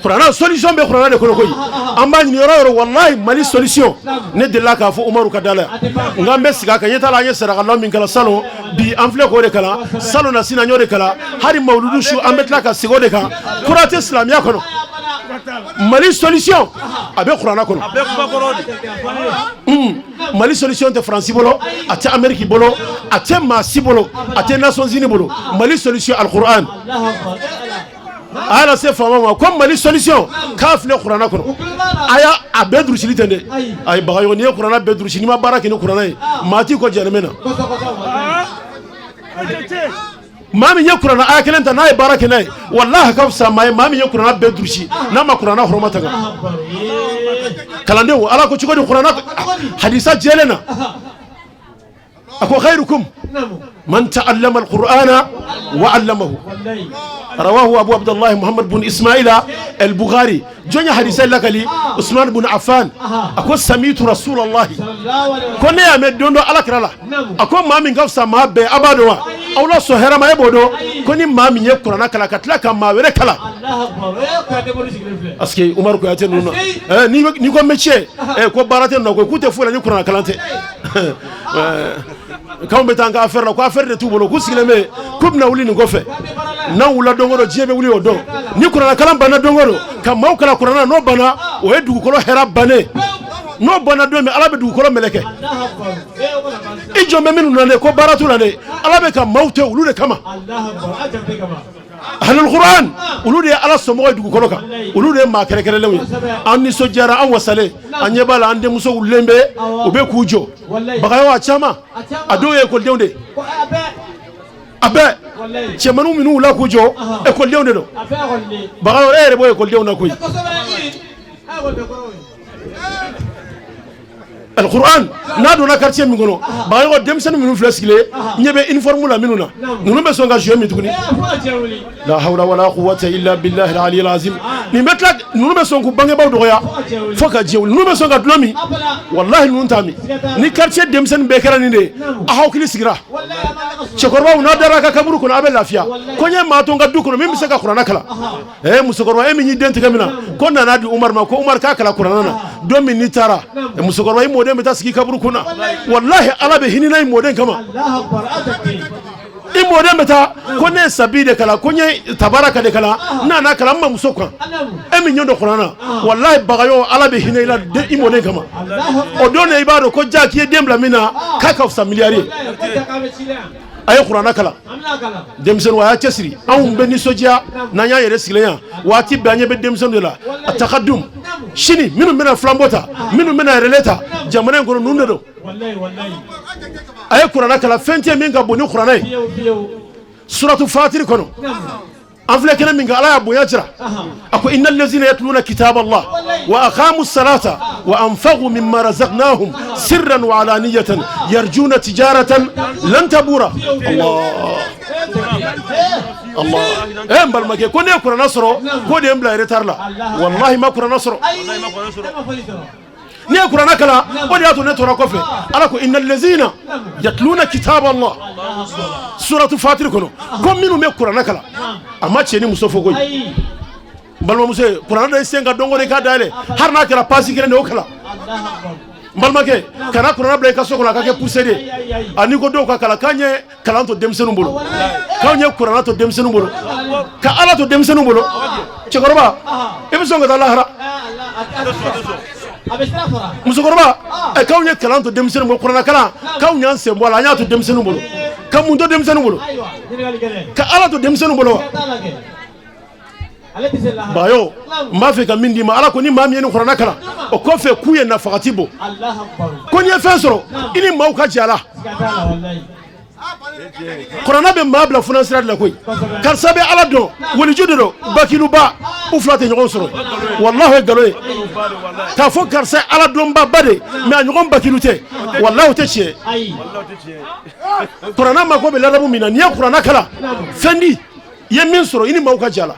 Kuranɛ solution bɛ kuranɛ de kɔnɔ koyi. An b'a ɲini yɔrɔ yɔrɔ, walahi Mali solution. Ne delila k'a fɔ Umaru ka da la yan, nka n bɛ segin a kan. Ɲɛ t'a la, an ye sarakalaw min kalan salon, bi an filɛ k'o de kalan salon na, sini an y'o de kalan, hali mawuludu su an bɛ tila ka segin o de kan. Kura tɛ silamɛya kɔnɔ. Mali solution a bɛ kuranɛ kɔnɔ. Mali solution tɛ Faransi bolo, a tɛ Ameriki bolo, a tɛ maa si bolo, a tɛ Nations Unies bolo. Mali solution, alikuran. A y'a lase faama ma ko Mali solution k'a filɛ kuranɛ kɔnɔ. A y'a a bɛɛ durusili tɛ dɛ. Ayi Bagayogo, n'i ye kuranɛ bɛɛ durusi, n'i ma baara kɛ ni kuranɛ ye, maa t'i kɔ jahanama na. Maa min ye kuranɛ aya kelen ta, n'a ye baara kɛ n'a ye, walahi a ka fisa maa ye maa min ye kuranɛ bɛɛ durusi, n'a ma kuranɛ hɔrɔma ta. Kalandenw, Ala ko cogo di kuranɛ hadisa jɛlen na? A ko khairukum man ta'allama al-Qur'ana wa 'allamahu, rawahu Abu Abdullah Muhammad bun Ismaila al-Bukhari. Jɔn ye hadisa lakali? Usman bun Affan. A ko samitu Rasulullahi, ko ne y'a mɛn don dɔ Ala kira la, a ko maa min ka fisa maa bɛɛ, a b'a dɔn wa? Aw la sɔn hɛrɛ ma, e b'o dɔn ko ni maa min ye kuranɛ kalan ka tila ka maa wɛrɛ kalan. Parce que Umaru Kuyate ninnu na, n'i ko métier, ko baara tɛ nɔ, ko k'u tɛ foyi la ni kuranɛ kalan tɛ. K'anw bɛ taa an ka affaire la, ko affaire de t'u bolo, k'u sigilen bɛ yen, k'u bɛna wuli nin kɔfɛ. N'an wulila don o don, diɲɛ bɛ wuli o don. Ni kuranɛ kalan banna don o don, ka maaw kalan kuranɛ, n'o banna, o ye dugukolo hɛrɛ bannen. N'o banna don min, Ala bɛ dugukolo meleke. I jɔn bɛ minnu na dɛ, ko baara t'u la dɛ, Ala bɛ ka maaw to olu de kama. Ahlul Quran, olu de ye Ala somɔgɔ ye dugukolo kan, olu de ye maa kɛrɛnkɛrɛnlenw ye. An nisɔndiyara, an wasalen, an ɲɛ b'a la, an denmuso wulilen bɛ, u bɛ k'u jɔ. Bagayogo, a caman, a dɔw ye ekɔlidenw de ye, a bɛɛ cɛmanninw minnu wulila k'u jɔ, ekɔlidenw de don. Bagayogo, e yɛrɛ b'o ekɔlidenw na koyi. Alquran n'a donna quartier min kɔnɔ, Bagayogo, denmisɛnnin minnu filɛ sigilen, ɲɛ bɛ uniforme la minnu na, ninnu bɛ sɔn ka jouer min tuguni, la hawla wala quwwata illa billahi al-ali al-azim. Nin bɛ tila, ninnu bɛ sɔn k'u bangebaaw dɔgɔya fo ka diɲɛ wuli. Ninnu bɛ sɔn ka dulɔ min, wallahi ninnu t'a min. Ni quartier denmisɛnnin bɛɛ kɛra nin de ye, a hakili sigira. Cɛkɔrɔbaw, n'a dara a ka kaburu kɔnɔ, a bɛ lafiya ko n ye maa to n ka du kɔnɔ min bɛ se ka kuranɛ kalan. Musokɔrɔba, e min y'i den tigɛ min na ko nana di Umaru ma, ko Umaru k'a kalan kuranɛ na, don min n'i taara, musokɔrɔba, i mɔden bɛ taa sigi kaburu kunna, walahi Ala bɛ hinɛ i mɔden kama. I mɔden bɛ taa ko ne ye sabi de kalan, ko n ye tabaraka de kalan, n nana kalan n mamuso kan, e min ɲɛ dɔ kuranɛ na, walahi Bagayogo, Ala bɛ hinɛ i la i mɔden kama. O don de i b'a dɔn ko ja k'i ye den bila min na, k'a ka fisa miliyari ye. A ye kuranɛ kalan, denmisɛnninw, a y'a cɛsiri. Anw bɛ nisɔndiya n'an y'an yɛrɛ sigilen yan waati bɛɛ, an ɲɛ bɛ denmisɛnninw de la a takadum. Sini minnu bɛna flambeau ta, minnu bɛna relais ta jamana in kɔnɔ, ninnu de don. A ye kuranɛ kalan, fɛn tɛ min ka bon ni kuranɛ ye. Suratu Fatiri kɔnɔ, an filɛ kɛnɛ min kan, Ala y'a bonya jira. A ko innal lazina yatluna kitaba Allah wa aqamu salata wa anfaqu mimma razaqnahum sirran wa alaniyatan yarjuna tijaratan lan tabura. Allah Allah, n balimakɛ, ko ne ye kuranɛ sɔrɔ, k'o de ye n bila retard la. Wallahi ma kuranɛ sɔrɔ. N'i ye kuranɛ kalan, o de y'a to ne tora kɔfɛ. Ala ko innal lazina yatluna kitaba Allah, suratu Fatiri kɔnɔ, ko minnu bɛ kuranɛ kalan. A ma cɛ ni muso fɔ koyi. N balimamuso ye kuranɛ da i sen kan don o don, i k'a dayɛlɛ, hali n'a kɛra page kelen de, o kalan. N balimakɛ, kana kuranɛ bila i ka so kɔnɔ a ka kɛ poussière ye. Ani ko dɔw ka kalan, k'an ye kalan to denmisɛnninw bolo, k'anw ye kuranɛ to denmisɛnninw bolo, ka Ala to denmisɛnninw bolo. Cɛkɔrɔba, i bɛ sɔn ka taa lahara. Musokɔrɔba, ɛ, k'anw ye kalan to denmisɛnninw bolo, kuranɛ kalan, k'anw y'an sen bɔ a la, an y'a to denmisɛnninw bolo. Ka mun to denmisɛnninw bolo? Ka Ala to denmisɛnninw bolo wa? Bayo, n b'a fɛ ka min d'i ma, Ala ko ni maa min ye nin kuranɛ kalan, o kɔfɛ k'u ye nafagati bɔ, ko n'i ye fɛn sɔrɔ, i ni maaw ka jɛ a la. Kuranɛ bɛ maa bila funansira de la koyi. Karisa bɛ Ala dɔn, waliju de don, bakiluba, u fila tɛ ɲɔgɔn sɔrɔ. Walahi, o ye nkalon ye k'a fɔ karisa ye Ala dɔnbaba de, mais a ɲɔgɔn bakilu tɛ. Walahi, o tɛ tiɲɛ. Kuranɛ mako bɛ ladamu min na, n'i ye kuranɛ kalan, fɛn di i ye min sɔrɔ, i ni maaw ka jɛ a la,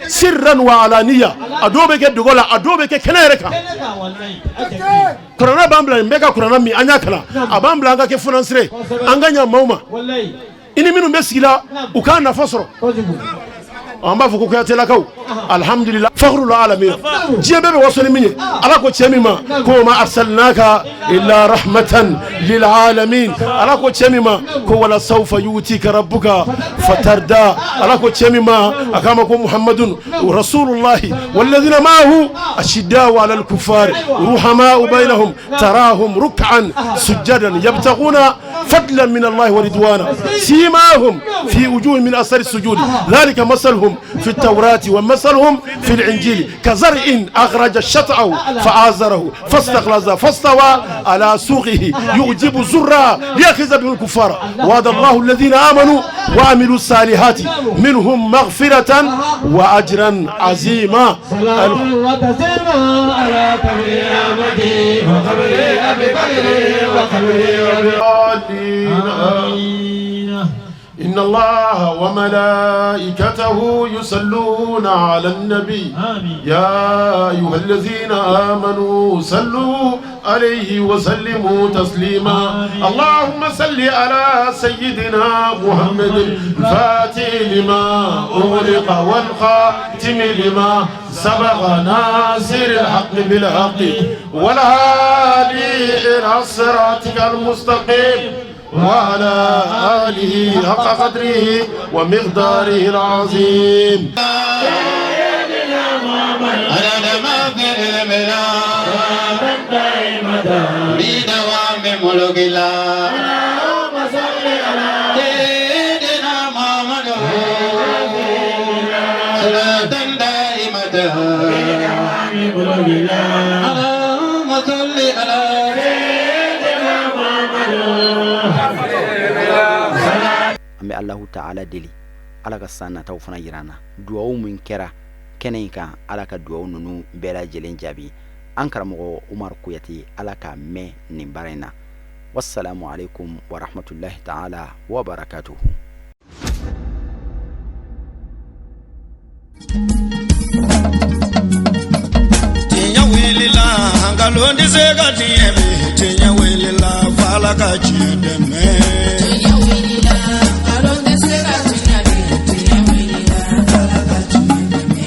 sirran wa alaniya. A dɔw bɛ kɛ dogo la, a dɔw bɛ kɛ kɛnɛ yɛrɛ kan. Kuranɛ b'an bila nin bɛɛ ka. Kuranɛ min an y'a kalan, a b'an bila an ka kɛ funansire, an ka ɲa maaw ma, i ni minnu bɛ sigi la, u k'a nafa sɔrɔ. An b'a fɔ ko Kuyatelakaw, alhamdulillah, fakhrul alamin, diɲɛ bɛɛ bɛ waso ni min ye. Ala ko cɛ min ma ko ma arsalnaka illa rahmatan lil alamin. Ala ko cɛ min ma ko wala sawfa yutika rabbuka fatarda. Ala ko cɛ min ma, a k'a ma ko muhammadun rasulullahi walladhina ma'ahu ashiddau ala al-kuffar ruhamau bainahum tarahum ruk'an sujadan yabtaguna فضلا من الله ورضوانا سيماهم في وجوه من أثر السجود ذلك مثلهم في التوراة ومثلهم في الإنجيل كزرع أخرج شطأه فآزره فاستغلظ فاستوى على سوقه يعجب الزراع ليغيظ بهم الكفار وعد الله الذين آمنوا وعملوا الصالحات منهم مغفرة وأجرا عظيما. صلاة وتسليما على قبر وقبر أبي بكر وقبر آمين. إن الله وملائكته يصلون على النبي. آمين. يا أيها الذين آمنوا صلوا عليه وسلموا تسليما. آمين. اللهم صل على سيدنا محمد الفاتح لما أغلق والخاتم لما سبق ناصر الحق بالحق والهادي إلى صراطك المستقيم وعلى آله حق قدره ومقداره العظيم. عدد ما في علم الله بدوام ملك الله سيدنا محمد صلاة دائمة. اللهم صل على سيدنا محمد. An bɛ Alahu Taala deli, Ala ka san nataw fana yira an na. Duwawu min kɛra kɛnɛ in kan, Ala ka duwawu ninnu bɛɛ lajɛlen jaabi. An karamɔgɔ Umaru Kuyate, Ala k'a mɛn nin baara in na. Wassalamu alaikum warahmatullahi taala wabarakatuhu. Tiɲɛ wulila, nkalon tɛ se ka tiɲɛ bi. Tiɲɛ wulila, f'Ala ka tiɲɛ dɛmɛ. Tiɲɛ wulila, nkalon tɛ se ka tiɲɛ bi. Tiɲɛ wulila, Ala ka tiɲɛ dɛmɛ.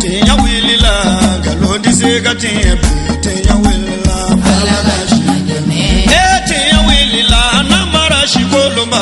Tiɲɛ wulila, nkalon tɛ se ka tiɲɛ bi. Tiɲɛ wulila, f'Ala Ala ka ka tiɲɛ dɛmɛ. E tiɲɛ wulila, n'an mara si kolonba.